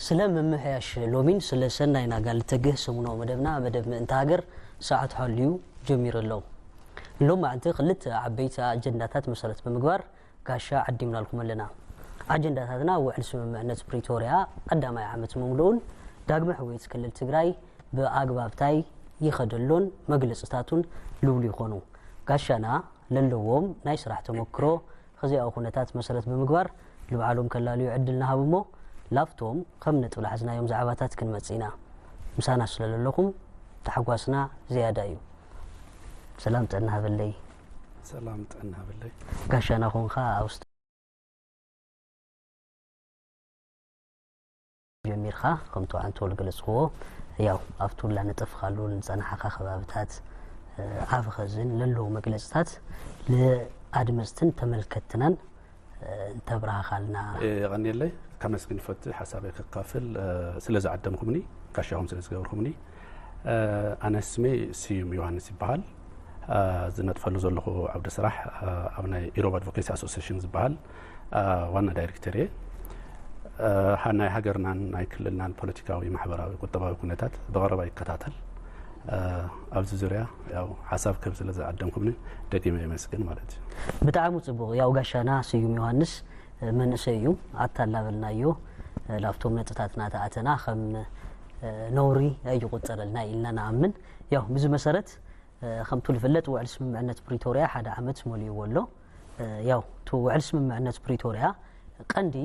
ስለ ምምሕያሽ ሎሚን ስለ ሰናይ ናጋ ልተግህ ሰሙናዊ መደብና፣ መደብ ምእንቲ ሃገር፣ ሰዓት ሓልዩ ጀሚሩ ኣሎ። ሎም መዓልቲ ክልተ ዓበይቲ ኣጀንዳታት መሰረት ብምግባር ጋሻ ዓዲምናልኩም ኣለና። ኣጀንዳታትና ውዕል ስምምዕነት ፕሪቶርያ ቀዳማይ ዓመት ምምልኡን ዳግመ ሕውየት ክልል ትግራይ ብኣግባብታይ ይኸደሎን መግለፅታቱን ልውሉ ይኾኑ። ጋሻና ለለዎም ናይ ስራሕ ተመክሮ ኸዚኣዊ ኩነታት መሰረት ብምግባር ልብዓሎም ከላልዩ ዕድል ንሃብ እሞ ላፍቶም ከም ነጥቢ ላሕዝናዮም ዛዕባታት ክንመጽእ ኢና። ምሳና ስለ ዘለኹም ተሓጓስና ዝያዳ እዩ። ሰላም ጥዕና ሃበለይ። ሰላም ጥዕና ሃበለይ። ጋሻና ኾንኻ ኣብ ስቱ- ጀሚርካ ከምቲ ኣንቶል ገለጽክዎ ያው ኣብቲ ውላ ነጠፍኻሉ ንጸናሕኻ ከባብታት ዓቢ ኸዝን ለለዉ መግለጽታት ንኣድመጽትን ተመልከትናን እንተብራህኻልና። የቐንየለይ። ከመስግን ይፈቱ ሓሳበይ ከካፍል ስለ ዝዓደምኩምኒ፣ ጋሻኹም ስለ ዝገበርኩምኒ። ኣነ ስመይ ስዩም ዮሃንስ ይበሃል። ዝነጥፈሉ ዘለኹ ዓውዲ ስራሕ ኣብ ናይ ኢሮብ ኣድቮኬሲ ኣሶሲሽን ዝበሃል ዋና ዳይሬክተር እየ። ናይ ሃገርናን ናይ ክልልናን ፖለቲካዊ፣ ማሕበራዊ፣ ቁጠባዊ ኩነታት ብቐረባ ይከታተል። ኣብዚ ዙርያ ያው ሓሳብ ክህብ ስለ ዝዓደምኩምኒ ደጊመ የመስግን ማለት እዩ። ብጣዕሚ ጽቡቕ። ያው ጋሻና ስዩም ዮሃንስ መንእሰይ እዩ። ኣታ እናበልናዮ ላፍቶም ነጥብታትና ተኣተና ከም ነውሪ ኣይቁጸረልና ኢልና ንኣምን። ያው ብዚ መሰረት ከምቱ ዝፍለጥ ውዕል ስምምዕነት ፕሪቶርያ ሓደ ዓመት መሊእዎ ኣሎ። ያው እቲ ውዕል ስምምዕነት ፕሪቶርያ ቀንዲ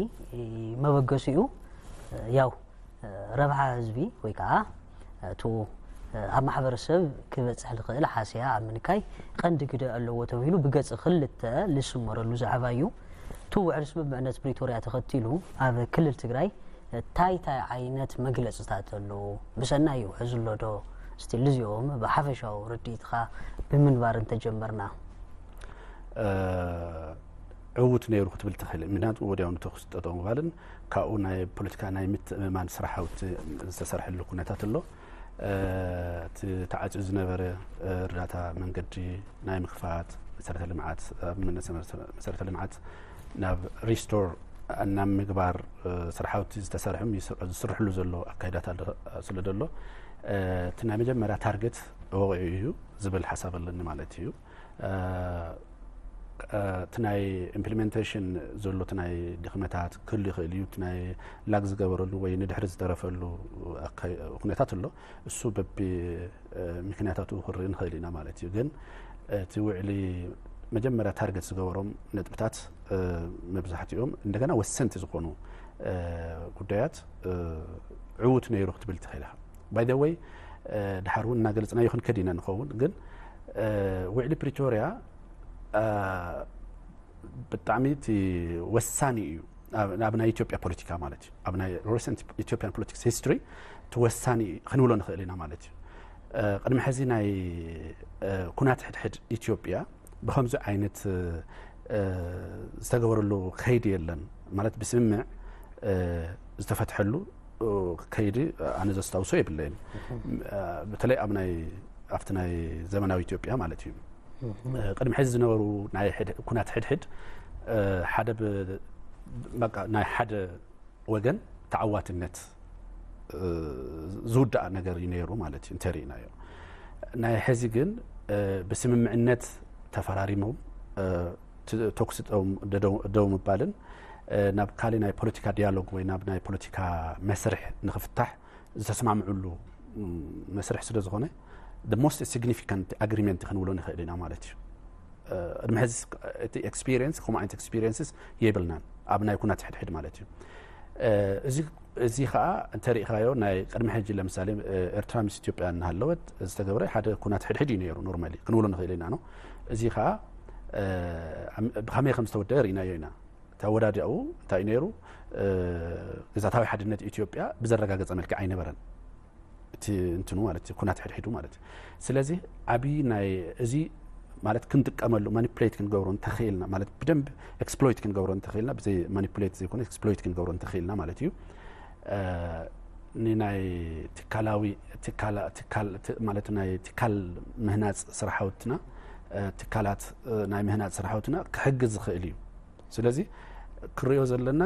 መበገሲኡ ያው ረብሓ ህዝቢ ወይ ከዓ እቲ ኣብ ማሕበረሰብ ክበፅሕ ዝኽእል ሓስያ ኣብ ምንካይ ቀንዲ ግደ ኣለዎ ተባሂሉ ብገፅ ክልተ ዝስመረሉ ዛዕባ እዩ። እቲ ውዕል ስምምዕነት ፕሪቶርያ ተኸቲሉ ኣብ ክልል ትግራይ እንታይ እንታይ ዓይነት መግለፅታት ኣለዉ? ብሰናይ ይውሕዝ ኣሎ ዶ? እስቲ ልዚኦም ብሓፈሻዊ ርድኢትኻ ብምንባር እንተጀመርና። ዕዉት ነይሩ ክትብል ትኽእል። ምክንያቱ ወዲያውኑ ተኹሲ ጠጠው ምባልን ካብኡ ናይ ፖለቲካ ናይ ምትእምማን ስራሓውቲ ዝተሰርሐሉ ኩነታት ኣሎ። እቲ ተዓፅዩ ዝነበረ እርዳታ መንገዲ ናይ ምክፋት፣ መሰረተ ልምዓት፣ ኣብነት መሰረተ ልምዓት ናብ ሪስቶር ናብ ምግባር ስራሓውቲ ዝተሰርሑም ይስር- ዝስርሕሉ ዘሎ ኣካይዳት ኣሎ ስለ ዘሎ እቲ ናይ መጀመርያ ታርጌት ወቂዑ እዩ ዝብል ሓሳብ ኣለኒ ማለት እዩ። እቲ ናይ ኢምፕሊሜንቴሽን ዘሎ እቲ ናይ ድኽመታት ክህሉ ይኽእል እዩ። እቲ ናይ ላግ ዝገበረሉ ወይ ንድሕሪ ዝተረፈሉ ኣካይ- ኩነታት ኣሎ። እሱ በቢ ምክንያታቱ ክርኢ ንኽእል ኢና ማለት እዩ። ግን እቲ ውዕሊ መጀመርያ ታርገት ዝገበሮም ነጥብታት መብዛሕትኦም እንደገና ወሰንቲ ዝኾኑ ጉዳያት ዕዉት ነይሩ ክትብል ትኽእል ኢኻ። ባይ ዘ ወይ ድሓር እውን እናገለፅናዮ ክንከድ ኢና ንኸውን። ግን ውዕሊ ፕሪቶርያ ብጣዕሚ እቲ ወሳኒ እዩ ኣብ ናይ ኢትዮጵያ ፖለቲካ ማለት እዩ። ኣብ ናይ ሪሰንት ኢትዮጵያን ፖለቲክስ ሂስትሪ እቲ ወሳኒ ክንብሎ ንኽእል ኢና ማለት እዩ። ቅድሚ ሕዚ ናይ ኩናት ሕድሕድ ኢትዮጵያ ብከምዚ ዓይነት ዝተገበረሉ ከይዲ የለን ማለት ብስምምዕ ዝተፈትሐሉ ከይዲ ኣነ ዘስታውሶ የብለይን። በተለይ ኣብ ናይ ኣብቲ ናይ ዘመናዊ ኢትዮጵያ ማለት እዩ። ቅድሚ ሕዚ ዝነበሩ ናይ ኩናት ሕድሕድ ሓደ ናይ ሓደ ወገን ተዓዋትነት ዝውዳእ ነገር እዩ ነይሩ ማለት እዩ እንተሪእናዮ። ናይ ሕዚ ግን ብስምምዕነት ተፈራሪሞም ተኩሲ ደው ምባልን ናብ ካሊእ ናይ ፖለቲካ ዲያሎግ ወይ ናብ ናይ ፖለቲካ መስርሕ ንክፍታሕ ዝተስማምዕሉ መስርሕ ስለ ዝኾነ most significant agreement ክንብሎ ንኽእል ኢና ማለት እዩ። ቅድሚ ሕዚ እቲ ኤክስፒሪየንስ ከምኡ ዓይነት ኤክስፒሪየንስስ የብልናን ኣብ ናይ ኩናት ሕድሕድ ማለት እዩ። እዚ ከዓ እንተሪእኻዮ ናይ ቅድሚ ሕጂ ለምሳሌ ኤርትራ ምስ ኢትዮጵያ እናሃለወት ዝተገበረ ሓደ ኩናት ሕድሕድ እዩ ነይሩ። ኖርማሊ ክንብሎ ንኽእል ኢና ነው። እዚ ከዓ ብኸመይ ከም ዝተወደአ ርኢናዮ ኢና። ተወዳዲኡ እንታይ ነይሩ? ግዛታዊ ሓድነት ኢትዮጵያ ብዘረጋገፀ መልክዕ ኣይነበረን። እቲ እንትኑ ማለት እዩ ኩናት ሕድሕዱ ማለት እዩ። ስለዚ ዓብዪ ናይ እዚ ማለት ክንጥቀመሉ ማኒፕሌት ክንገብሮ እንተኽኢልና ማለት ብደንብ ኤክስፕሎይት ክንገብሮ እንተኽኢልና ብዘይ ማኒፕሌት ዘይኮነ ኤክስፕሎይት ክንገብሮ እንተኽኢልና ማለት እዩ። ንናይ ትካላዊ ማለት ናይ ትካል ምህናፅ ስራሓውትና ትካላት ናይ ምህናፅ ስራሓውትና ክሕግዝ ዝኽእል እዩ። ስለዚ ክሪኦ ዘለና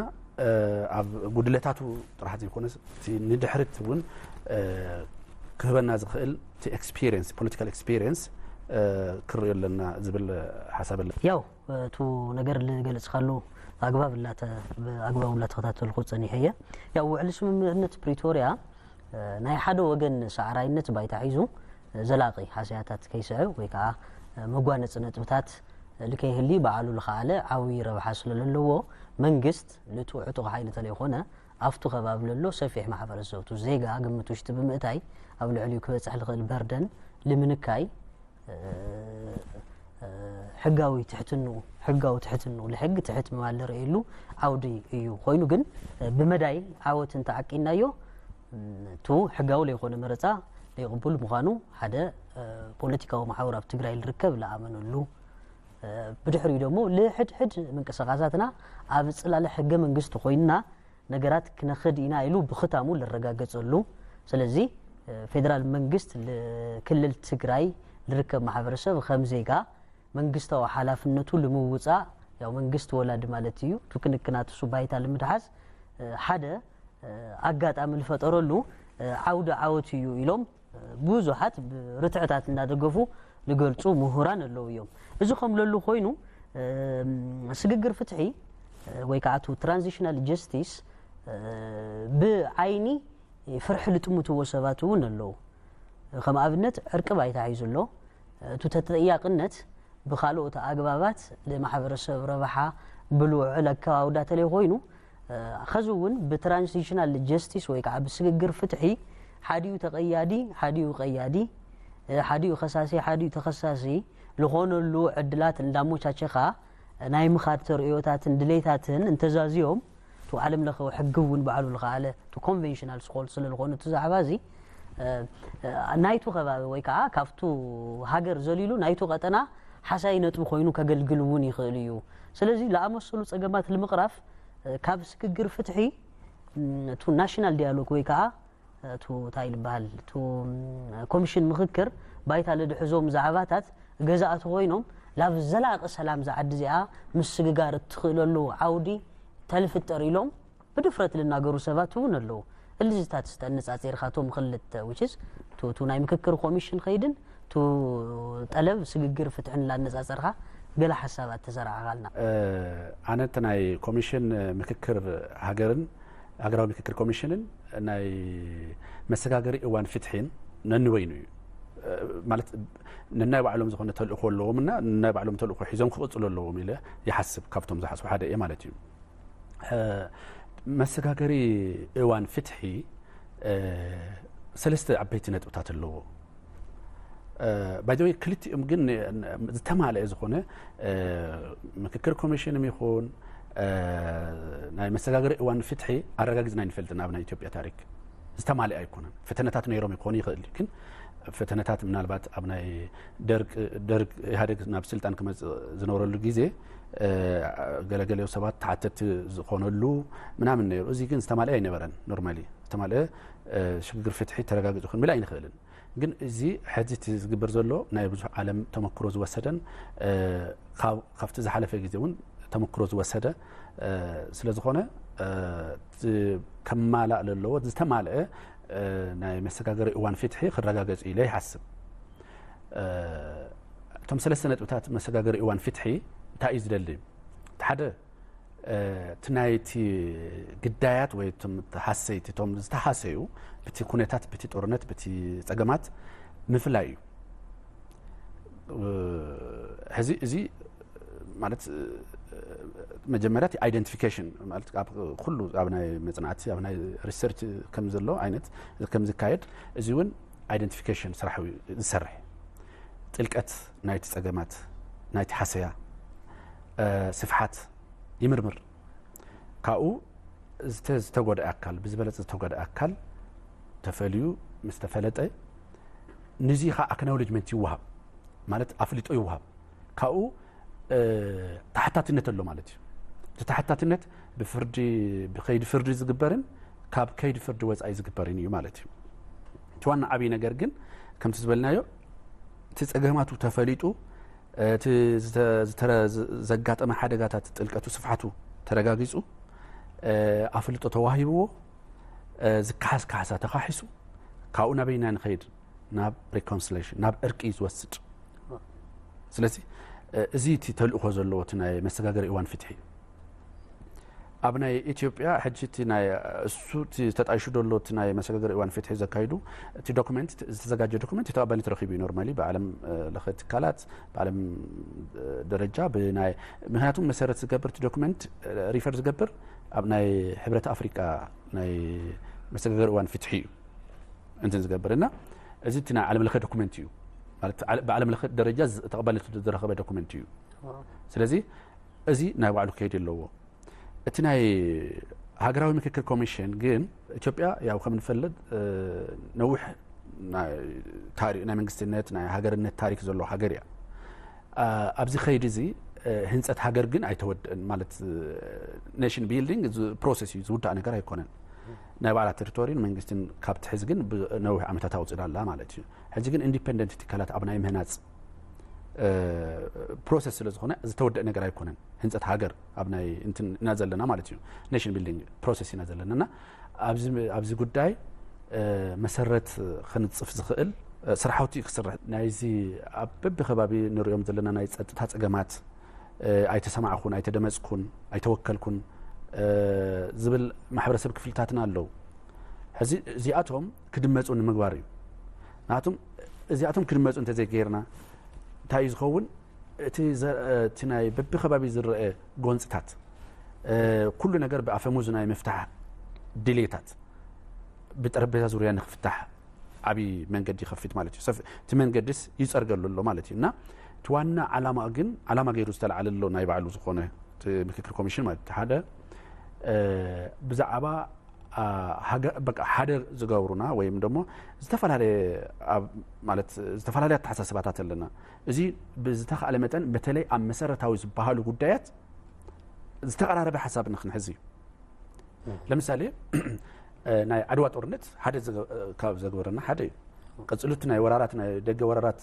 ኣብ ጉድለታቱ ጥራሕ ዘይኮነስ እቲ ንድሕሪት እውን ክህበና ዝኽእል እቲ ኤክስፒሪየንስ፣ ፖለቲካል ኤክስፒሪየንስ ክርእዮ ኣለና ዝብል ሓሳብ ኣለ። ያው እቱ ነገር ዝገለጽካሉ ኣግባብ ላተ ኣግባቡ ላተኸታተልኩ ጸኒሐ እየ። ያው ውዕሊ ስምምዕነት ፕሪቶርያ ናይ ሓደ ወገን ሰዓራይነት ባይታ ሒዙ ዘላቒ ሃሰያታት ከይስዕብ ወይ ከዓ መጓነፂ ነጥብታት ልከይህሊ ባዕሉ ዝኸኣለ ዓብዪ ረብሓ ስለለለዎ መንግስት ልቱ ዕጡቕ ሓይሊ ተለይኮነ ኣብቱ ከባቢ ለሎ ሰፊሕ ማሕበረሰብ ቱ ዜጋ ግምት ውሽጢ ብምእታይ ኣብ ልዕሊኡ ክበፅሕ ዝኽእል በርደን ልምንካይ ሕጋዊ ትሕትንኡ ሕጋዊ ትሕትንኡ ልሕግ ትሕት ምባል ዝርእየሉ ዓውዲ እዩ። ኮይኑ ግን ብመዳይ ዓወት እንተዓቂናዮ ቱ ሕጋዊ ለይኮነ መረፃ ለይቕቡል ምዃኑ ሓደ ፖለቲካዊ መሓውር ኣብ ትግራይ ዝርከብ ለኣመነሉ ብድሕሪኡ ደሞ ልሕድሕድ ምንቅስቃሳትና ኣብ ፅላለ ሕገ መንግስቲ ኮይንና ነገራት ክነኽድ ኢና ኢሉ ብኽታሙ ልረጋገፀሉ። ስለዚ ፌደራል መንግስት ክልል ትግራይ ልርከብ ማሕበረሰብ ከም ዜጋ መንግስታዊ ሓላፍነቱ ልምውፃእ ያው መንግስት ወላዲ ማለት እዩ። ቱ ክንክናት ሱ ባይታ ልምድሓዝ ሓደ ኣጋጣሚ ልፈጠረሉ ዓውዲ ዓወት እዩ ኢሎም ብዙሓት ርትዕታት እናደገፉ ልገልፁ ምሁራን ኣለዉ እዮም። እዚ ከም ለሉ ኮይኑ ስግግር ፍትሒ ወይ ከዓ ቱ ትራንዚሽናል ጀስቲስ ብዓይኒ ፍርሒ ልጥምትዎ ሰባት እውን ኣለዉ። ከም ኣብነት ዕርቂ ባይታ ሒዙ ኣሎ። እቱ ተጠያቅነት ብካልኦት ኣግባባት ንማሕበረሰብ ረብሓ ብልውዕል ኣከባውዳ ተለይ ኮይኑ ኸዚ እውን ብትራንዚሽናል ጀስቲስ ወይ ከዓ ብስግግር ፍትሒ ሓዲኡ ተቀያዲ ሓዲኡ ቀያዲ ሓዲኡ ከሳሲ ሓዲኡ ተኸሳሲ ልኾነሉ ዕድላት እንዳሞቻቸኻ ናይ ምኻድ ተርእዮታትን ድሌታትን እንተዛዝዮም ቱ ዓለም ለኸዊ ሕጊ እውን ባዕሉ ዝኸኣለ ቱ ኮንቨንሽናል ስኮል ስለ ዝኾነ ቱ ዛዕባ እዚ ናይቱ ከባቢ ወይ ከዓ ካብቱ ሃገር ዘሊሉ ናይቱ ቀጠና ሓሳይ ነጥቢ ኮይኑ ከገልግል እውን ይኽእል እዩ። ስለዚ ለኣመሰሉ ፀገማት ልምቕራፍ ካብ ስግግር ፍትሒ ቱ ናሽናል ዲያሎግ ወይ ከዓ ቱ እንታይ ልበሃል ቱ ኮሚሽን ምኽክር ባይታ ለድሕዞም ዛዕባታት ገዛእቲ ኮይኖም ላብ ዘላቂ ሰላም ዝዓዲ እዚኣ ምስግጋር እትኽእለሉ ዓውዲ ተልፍጠር ኢሎም ብድፍረት ልናገሩ ሰባት እውን ኣለዉ። እልዝታት ስተነጻጺርካ ቶም ክልተ which is ቱ ቱ ናይ ምክክር ኮሚሽን ኸይድን ቱ ጠለብ ስግግር ፍትሕን ላነጻጸርካ ገለ ሓሳባት ተሰራዕኻልና። ኣነ እቲ ናይ ኮሚሽን ምክክር ሃገርን ሃገራዊ ምክክር ኮሚሽንን ናይ መሰጋገሪ እዋን ፍትሒን ነንበይኑ እዩ። ማለት ነናይ ባዕሎም ዝኾነ ተልእኮ ኣለዎም እና ነናይ ባዕሎም ተልእኮ ሒዞም ክቕፅሉ ኣለዎም ኢለ ይሓስብ። ካብቶም ዝሓስቡ ሓደ እየ ማለት እዩ። መሰጋገሪ እዋን ፍትሒ ሰለስተ ዓበይቲ ነጥብታት ኣለዎ። ባይዘወይ ክልቲኦም ግን ዝተማልአ ዝኾነ ምክክር ኮሚሽንም ይኹን ናይ መሰጋገሪ እዋን ፍትሒ ኣረጋጊፅና ኣይንፈልጥን ኣብ ናይ ኢትዮጵያ ታሪክ። ዝተማልአ ኣይኮነን። ፈተነታት ነይሮም ይኾኑ ይኽእል ግን ፈተነታት ምናልባት ኣብ ናይ ደርግ ደርግ ኢህኣደግ ናብ ስልጣን ክመፅእ ዝነበረሉ ግዜ ገለገለ ሰባት ተሓተቲ ዝኾነሉ ምናምን ነይሩ። እዚ ግን ዝተማልአ ኣይነበረን። ኖርማሊ ዝተማልአ ሽግግር ፍትሒ ተረጋጊፁ ክንብል ኣይንኽእልን። ግን እዚ ሕዚ እቲ ዝግበር ዘሎ ናይ ብዙሕ ዓለም ተመክሮ ዝወሰደን ካብቲ ዝሓለፈ ግዜ እውን ተመክሮ ዝወሰደ ስለ ዝኾነ ከማላእ ለለዎ ዝተማልአ ናይ መሰጋገሪ እዋን ፍትሒ ክረጋገጽ ኢለ ይሓስብ። እቶም ሰለስተ ነጥብታት መሰጋገሪ እዋን ፍትሒ እንታይ እዩ ዝደሊ? ሓደ እቲ ናይቲ ግዳያት ወይ እቶም ተሃሰይቲ እቶም ዝተሃሰዩ ብቲ ኩነታት ብቲ ጦርነት ብቲ ጸገማት ምፍላይ እዩ። ሕዚ እዚ ማለት መጀመርያ እቲ ኣይደንቲፊኬሽን ማለት ኣብ ኩሉ ኣብ ናይ መጽናዕቲ ኣብ ናይ ሪሰርች ከም ዘሎ ዓይነት ከም ዝካየድ እዚ እውን ኣይደንቲፊኬሽን ስራሕ ዝሰርሕ ጥልቀት ናይቲ ጸገማት ናይቲ ሓሰያ ስፍሓት ይምርምር። ካብኡ ዝተጎድአ ኣካል ብዝበለፀ ዝተጎድአ ኣካል ተፈልዩ ምስ ተፈለጠ ንዚ ከዓ ኣክናውሌጅመንት ይወሃብ ማለት ኣፍልጦ ይወሃብ። ካብኡ ተሓታትነት ኣሎ ማለት እዩ። እቲ ተሓታትነት ብፍርዲ ብከይዲ ፍርዲ ዝግበርን ካብ ከይዲ ፍርዲ ወፃኢ ዝግበርን እዩ ማለት እዩ። እቲ ዋና ዓብዪ ነገር ግን ከምቲ ዝበልናዮ እቲ ፀገማቱ ተፈሊጡ እቲ ዘጋጠመ ሓደጋታት ጥልቀቱ ስፍሓቱ ተረጋጊፁ ኣፍልጦ ተዋሂብዎ፣ ዝከሓስ ካሕሳ ተኻሒሱ፣ ካብኡ ናበይና ንኸይድ? ናብ ሪኮንሲሌሽን፣ ናብ እርቂ እዩ ዝወስድ። ስለዚ እዚ እቲ ተልእኾ ዘለዎ እቲ ናይ መሰጋገሪ እዋን ፍትሒ እዩ። ኣብ ናይ ኢትዮጵያ ሕጂ እቲ ናይ እሱ እቲ ተጣይሹ ዘሎ እቲ ናይ መሰጋገሪ እዋን ፍትሒ ዘካይዱ እቲ ዶክመንት፣ ዝተዘጋጀ ዶክመንት ተቐባልነት ረኺቡ እዩ። ኖርማሊ ብዓለም ለኸ ትካላት፣ ብዓለም ደረጃ ብናይ ምክንያቱም መሰረት ዝገብር እቲ ዶክመንት ሪፈር ዝገብር ኣብ ናይ ሕብረት ኣፍሪቃ ናይ መሰጋገሪ እዋን ፍትሒ እዩ እንትን ዝገብር እና እዚ እቲ ናይ ዓለም ለኸ ዶክመንት እዩ። ማለት ብዓለም ለኸ ደረጃ ተቐባልነት ዝረኸበ ዶክመንት እዩ። ስለዚ እዚ ናይ ባዕሉ ክከይድ ኣለዎ። እቲ ናይ ሃገራዊ ምክክር ኮሚሽን ግን ኢትዮጵያ ያው ከም ንፈልጥ ነዊሕ ናይ መንግስትነት ናይ ሃገርነት ታሪክ ዘለዎ ሃገር እያ። ኣብዚ ከይዲ እዚ ህንፀት ሃገር ግን ኣይተወድእን። ማለት ኔሽን ቢልዲንግ ፕሮሰስ እዩ፣ ዝውዳእ ነገር ኣይኮነን። ናይ ባዕላ ቴሪቶሪን መንግስትን ካብ ትሕዝ ግን ነዊሕ ዓመታት ኣውፅዳ ኣላ ማለት እዩ። ሕዚ ግን ኢንዲፐንደንት ትካላት ኣብ ናይ ምህናፅ ፕሮሰስ ስለ ዝኾነ ዝተወደአ ነገር ኣይኮነን። ህንፀት ሃገር ኣብ ናይ እንትን ኢና ዘለና ማለት እዩ። ኔሽን ቢልዲንግ ፕሮሰስ ኢና ዘለና እና ኣብዚ ጉዳይ መሰረት ክንፅፍ ዝኽእል ስራሕቲ ክስራሕ ናይዚ ኣብ በቢ ከባቢ ንሪኦም ዘለና ናይ ፀጥታ ፀገማት ኣይተሰማዕኩን፣ ኣይተደመፅኩን፣ ኣይተወከልኩን ዝብል ማሕበረሰብ ክፍልታትና ኣለዉ። ሕዚ እዚኣቶም ክድመፁ ንምግባር እዩ። ንኣቶም እዚኣቶም ክድመፁ እንተዘይገይርና እንታይ እዩ ዝኸውን? እቲ ናይ በቢ ከባቢ ዝረአ ጎንፅታት ኩሉ ነገር ብኣፈሙዝ ናይ ምፍታሕ ድሌታት ብጠረጴዛ ዙርያ ንክፍታሕ ዓብዪ መንገዲ ይኸፍት ማለት እዩ። እቲ መንገድስ ይፀርገሉ ኣሎ ማለት እዩ እና እቲ ዋና ዓላማ ግን ዓላማ ገይሩ ዝተለዓለ ኣሎ ናይ ባዕሉ ዝኾነ ምክክር ኮሚሽን ማለት ሓደ ብዛዕባ ሓደ ዝገብሩና ወይም ደሞ ዝተፈላለየ ማለት ዝተፈላለየ ኣተሓሳስባታት ኣለና። እዚ ብዝተኻእለ መጠን በተለይ ኣብ መሰረታዊ ዝበሃሉ ጉዳያት ዝተቐራረበ ሓሳብ ንክንሕዝ እዩ። ለምሳሌ ናይ ዓድዋ ጦርነት ሓደ ካብ ዘግበረና ሓደ እዩ። ቀፅሉ እቲ ናይ ወራራት ናይ ደገ ወራራት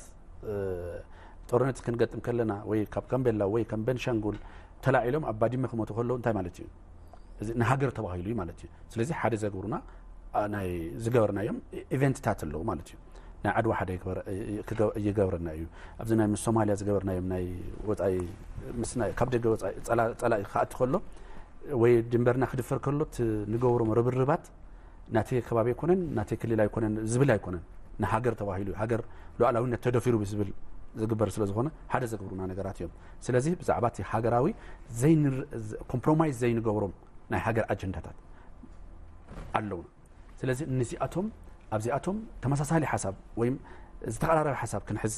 ጦርነት ክንገጥም ከለና ወይ ካብ ጋምቤላ ወይ ከም ቤንሻንጉል ተላዒሎም ኣብ ባድመ ክመቱ ከለዉ እንታይ ማለት እዩ? እዚ ንሃገር ተባሂሉ እዩ ማለት እዩ። ስለዚ ሓደ ዘግብሩና ናይ ዝገበርናዮም ኢቨንትታት ኣለዉ ማለት እዩ። ናይ ዓድዋ ሓደ ይገበረና እዩ። ኣብዚ ናይ ምስ ሶማልያ ዝገበርናዮም ናይ ወፃኢ ምስ ካብ ደገ ወፃኢ ፀላኢ ክኣቲ ከሎ ወይ ድንበርና ክድፈር ከሎ ንገብሮም ርብርባት ናተይ ከባቢ ኣይኮነን ናተይ ክልል ኣይኮነን ዝብል ኣይኮነን። ንሃገር ተባሂሉ ሃገር ሉዓላዊነት ተደፊሩ ብዝብል ዝግበር ስለ ዝኾነ ሓደ ዘግብሩና ነገራት እዮም። ስለዚ ብዛዕባ እቲ ሃገራዊ ኮምፕሮማይዝ ዘይንገብሮም ናይ ሃገር ኣጀንዳታት ኣለውና። ስለዚ ንዚኣቶም ኣብዚኣቶም ተመሳሳሊ ሓሳብ ወይም ዝተቐራረበ ሓሳብ ክንሕዝ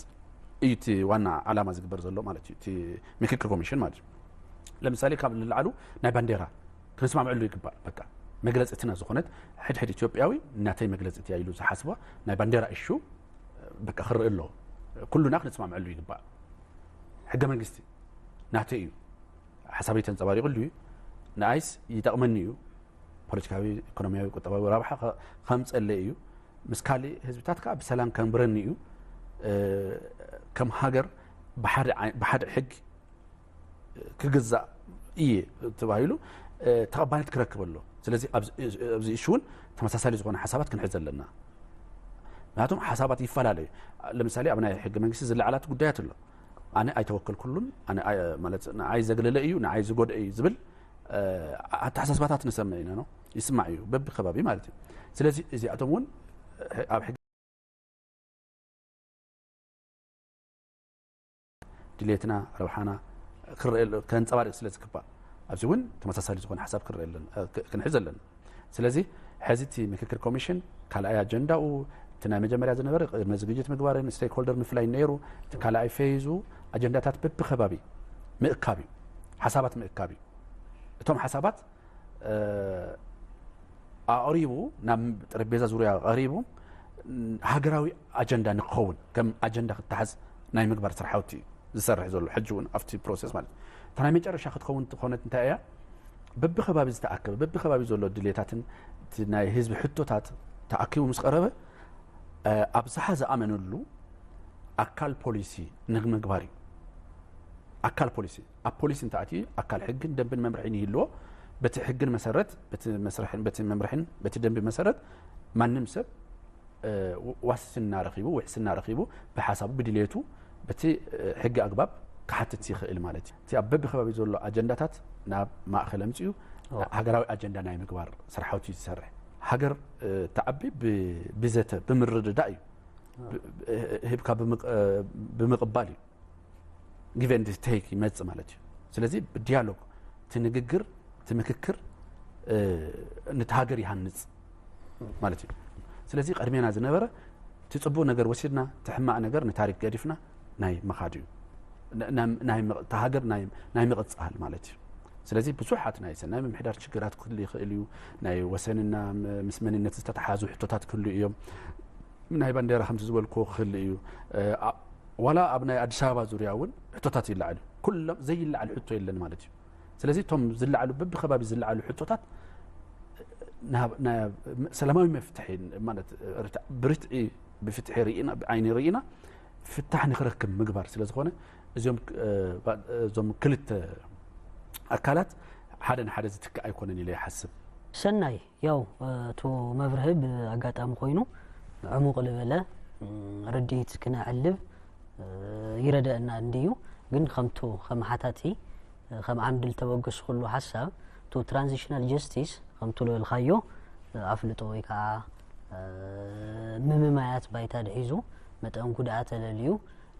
እዩ እቲ ዋና ዓላማ ዝግበር ዘሎ ማለት እዩ። እቲ ምክክር ኮሚሽን ማለት እዩ። ለምሳሌ ካብ ንላዕሉ ናይ ባንዴራ ክንስማምዐሉ ይግባእ። በቃ መግለፂትና ዝኾነት ሕድሕድ ኢትዮጵያዊ ናተይ መግለፂት እያ ኢሉ ዝሓስባ ናይ ባንዴራ እሹ በቃ ክርኢ ኣለዎ። ኩሉና ክንስማምዐሉ ይግባእ። ሕገ መንግስቲ ናተይ እዩ፣ ሓሳበይ ተንፀባሪቑሉ እዩ፣ ንኣይስ ይጠቕመኒ እዩ፣ ፖለቲካዊ፣ ኢኮኖሚያዊ፣ ቁጠባዊ ረብሓ ከምፀለይ እዩ፣ ምስ ካሊእ ህዝብታት ከዓ ብሰላም ከንብረኒ እዩ፣ ከም ሃገር ብሓደ ሕጊ ክግዛእ እየ ተባሂሉ ተቐባልነት ክረክብ ኣሎ። ስለዚ ኣብዚ እሹ እውን ተመሳሳሊ ዝኾነ ሓሳባት ክንሕዝ ኣለና። ምክንያቱም ሓሳባት ይፈላለዩ። ለምሳሌ ኣብ ናይ ሕገ መንግስቲ ዝለዓላት ጉዳያት ኣሎ። ኣነ ኣይተወከልኩሉን፣ ኣነ ማለት ንዓይ ዘግለለ እዩ፣ ንዓይ ዝጎድአ እዩ ዝብል ኣተሓሳስባታት ንሰምዕ ኢና ነው፣ ይስማዕ እዩ በቢ ከባቢ ማለት እዩ። ስለዚ እዚኣቶም እውን ኣብ ሕገ ድሌትና ረብሓና ክረአ ከንፀባርቅ ስለ ዝግባእ ኣብዚ እውን ተመሳሳሊ ዝኾነ ሓሳብ ክንረአ ኣለና፣ ክንሕዝ ኣለና። ስለዚ ሕዚ እቲ ምክክር ኮሚሽን ካልኣይ ኣጀንዳኡ እቲ ናይ መጀመርያ ዝነበረ ቅድመ ዝግጅት ምግባርን ስቴክሆልደር ምፍላይ ነይሩ። እቲ ካልኣይ ፌዙ ኣጀንዳታት በብከባቢ ምእካብ እዩ፣ ሓሳባት ምእካብ እዩ። እቶም ሓሳባት ኣቕሪቡ ናብ ጠረጴዛ ዙርያ ቀሪቡ ሃገራዊ ኣጀንዳ ንክኸውን ከም ኣጀንዳ ክተሓዝ ናይ ምግባር ስራሕቲ እዩ ዝሰርሕ ዘሎ። ሕጂ እውን ኣብቲ ፕሮሰስ ማለት እታ ናይ መጨረሻ ክትኸውን ትኾነት እንታይ እያ? በብከባቢ ዝተኣከበ በብከባቢ ዘሎ ድሌታትን ናይ ህዝቢ ሕቶታት ተኣኪቡ ምስ ቀረበ ኣብዝሓ ዝኣመነሉ ኣካል ፖሊሲ ንምግባር እዩ። ኣካል ፖሊሲ ኣብ ፖሊሲ እንተኣትዩ ኣካል ሕግን ደንብን መምርሒን ይህልዎ። በቲ ሕግን መሰረት በቲ መስርሕን በቲ መምርሕን በቲ ደንቢ መሰረት ማንም ሰብ ዋስትና ረኺቡ ውሕስና ረኺቡ ብሓሳቡ ብድልየቱ በቲ ሕጊ ኣግባብ ክሓትት ይኽእል ማለት እዩ። እቲ ኣብ በብከባቢ ዘሎ ኣጀንዳታት ናብ ማእኸል ኣምፅኡ ሃገራዊ ኣጀንዳ ናይ ምግባር ስራሕቲ እዩ ዝሰርሕ። ሃገር ትዓቢ ብዘተ ብምርድዳእ እዩ፣ ሂብካ ብምቕባል እዩ። give and take ይመጽእ ማለት እዩ። ስለዚ ብዲያሎግ እቲ ንግግር እቲ ምክክር ነቲ ሃገር ይሃንጽ ማለት እዩ። ስለዚ ቀድሜና ዝነበረ እቲ ጽቡቕ ነገር ወሲድና እቲ ሕማቕ ነገር ንታሪክ ገዲፍና ናይ ምኻድ እዩ። እቲ ሃገር ናይ ምቕጻል ማለት እዩ። ስለዚ ብዙሓት ናይ ሰናይ ምምሕዳር ችግራት ክህሉ ይኽእል እዩ። ናይ ወሰንና ምስ መንነት ዝተተሓዙ ሕቶታት ክህሉ እዮም። ናይ ባንዴራ ከምቲ ዝበልክዎ ክህሉ እዩ። ዋላ ኣብ ናይ ኣዲስ ኣበባ ዙርያ እውን ሕቶታት ይለዓል እዩ። ኩሎም ዘይለዓል ሕቶ የለን ማለት እዩ። ስለዚ እቶም ዝለዓሉ በብከባቢ ዝለዓሉ ሕቶታት ሰላማዊ መፍትሒ ማለት ብርትዒ ብፍትሒ ርኢና ብዓይኒ ርኢና ፍታሕ ንክረክብ ምግባር ስለ ዝኾነ እዚኦም እዞም ክልተ ኣካላት ሓደ ንሓደ ዝትክእ ኣይኮነን ኢለ ይሓስብ። ሰናይ ያው እቱ መብርህ ብኣጋጣሚ ኮይኑ ዕሙቕ ዝበለ ርድኢት ክነዕልብ ይረደአና እንድዩ። ግን ከምቱ ከም ሓታቲ ከም ዓምዲ ልተበገስኩሉ ሓሳብ እቱ transitional justice ከምቱ ልበልካዮ ኣፍልጦ ወይ ከዓ ምምማያት ባይታ ድሒዙ መጠን ጉድኣት ተለልዩ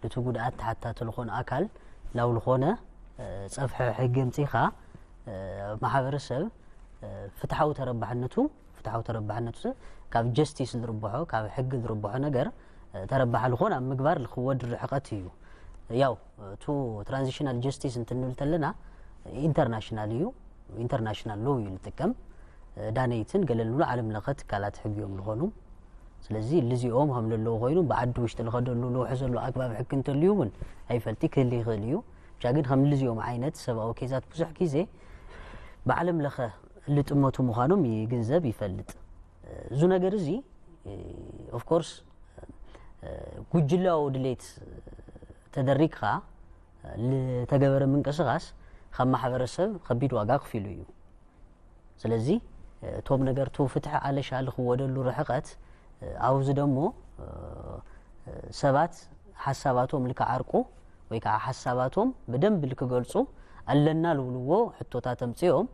እቲ ጉድኣት ተሓታቲ ልኾነ ኣካል ላው ልኾነ ፀፍሒ ሕጊ ምፂኻ ማሕበረሰብ ፍትሓዊ ተረባሕነቱ ፍትሓዊ ተረባሕነቱ ካብ ጀስቲስ ዝርብሖ ካብ ሕጊ ዝርብሖ ነገር ተረባሒ ልኾን ኣብ ምግባር ልክወድ ርሕቀት እዩ። ያው እቱ transitional justice እንትንብል ተለና ኢንተርናሽናል እዩ። ኢንተርናሽናል ሎው እዩ ልጥቀም። ዳነይትን ገለ ልብሉ ዓለም ለኸ ትካላት ሕጊ እዮም ልኾኑ። ስለዚ ልዚኦም ከም ለለዉ ኮይኑ ብዓዲ ውሽጢ ልኸደሉ ልውሑ ዘሎ ኣግባብ ሕጊ እንተልዩ እውን ኣይፈልጢ ክህሊ ይኽእል እዩ። ብቻ ግን ከም ልዚኦም ዓይነት ሰብኣዊ ኬዛት ብዙሕ ግዜ ብዓለም ለኸ ልጥመቱ ምዃኖም ይግንዘብ ይፈልጥ። እዙ ነገር እዚ of course ጉጅላዊ ድሌት ተደሪግካ ልተገበረ ምንቅስቃስ ካብ ማሕበረሰብ ከቢድ ዋጋ ክፊሉ እዩ። ስለዚ እቶም ነገርቱ ፍትሒ ኣለሻ ልክወደሉ ርሕቀት ኣብዚ ደሞ ሰባት ሓሳባቶም ልክዓርቁ ወይ ከዓ ሓሳባቶም ብደንብ ልክገልፁ ኣለና ልብልዎ ሕቶታት ኣምፅኦም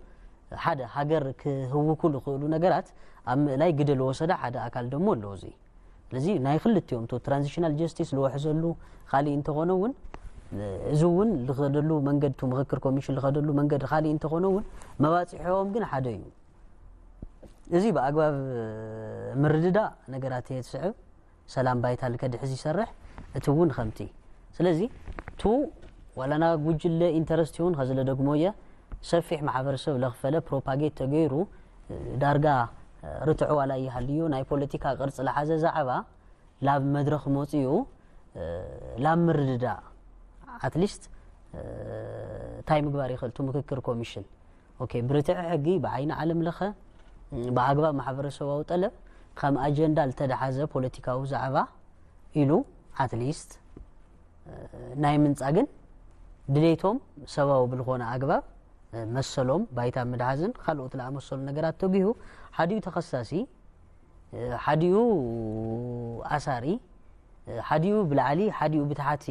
ሓደ ሃገር ክህውኩ ልኽእሉ ነገራት ኣብ ምእላይ ግደ ልወሰደ ሓደ ኣካል ደሞ ኣለዎ እዚ ስለዚ ናይ ክልቲኦም ቱ transitional justice ልወሕዘሉ ካሊእ እንተኾነ እውን እዚ እውን ልኸደሉ መንገድ ቱ ምክክር ኮሚሽን ልኸደሉ መንገድ ካሊእ እንተኾነ እውን መባፂሖም ግን ሓደ እዩ። እዚ ብኣግባብ ምርድዳእ ነገራት እየ ትስዕብ ሰላም ባይታ ልከድሕዝ ይሰርሕ እቲ እውን ከምቲ ስለዚ ቱ ዋላና ጉጅለ ኢንተረስት ይሁን ከዚ ለደግሞ እየ ሰፊሕ ማሕበረሰብ ለኽፈለ ፕሮፓጌት ተገይሩ ዳርጋ ርትዕ ዋላ ይሃልዮ ናይ ፖለቲካ ቅርፂ ለሓዘ ዛዕባ ላብ መድረኽ መፂኡ ላብ ምርድዳእ ኣትሊስት እንታይ ምግባር ይኽእል ቱ ምክክር ኮሚሽን ኦኬ ብርትዒ ሕጊ ብዓይኒ ዓለም ለኸ ብኣግባብ ማሕበረሰባዊ ጠለብ ከም ኣጀንዳ ልተደሓዘ ፖለቲካዊ ዛዕባ ኢሉ ኣትሊስት ናይ ምንፃግን ድሌቶም ሰባዊ ብልኾነ ኣግባብ መሰሎም ባይታ ምድሓዝን ካልኦት ለኣመሰሉ ነገራት ተጊሁ ሓዲኡ ተኸሳሲ ሓዲኡ ኣሳሪ ሓዲኡ ብላዕሊ ሓዲኡ ብታሕቲ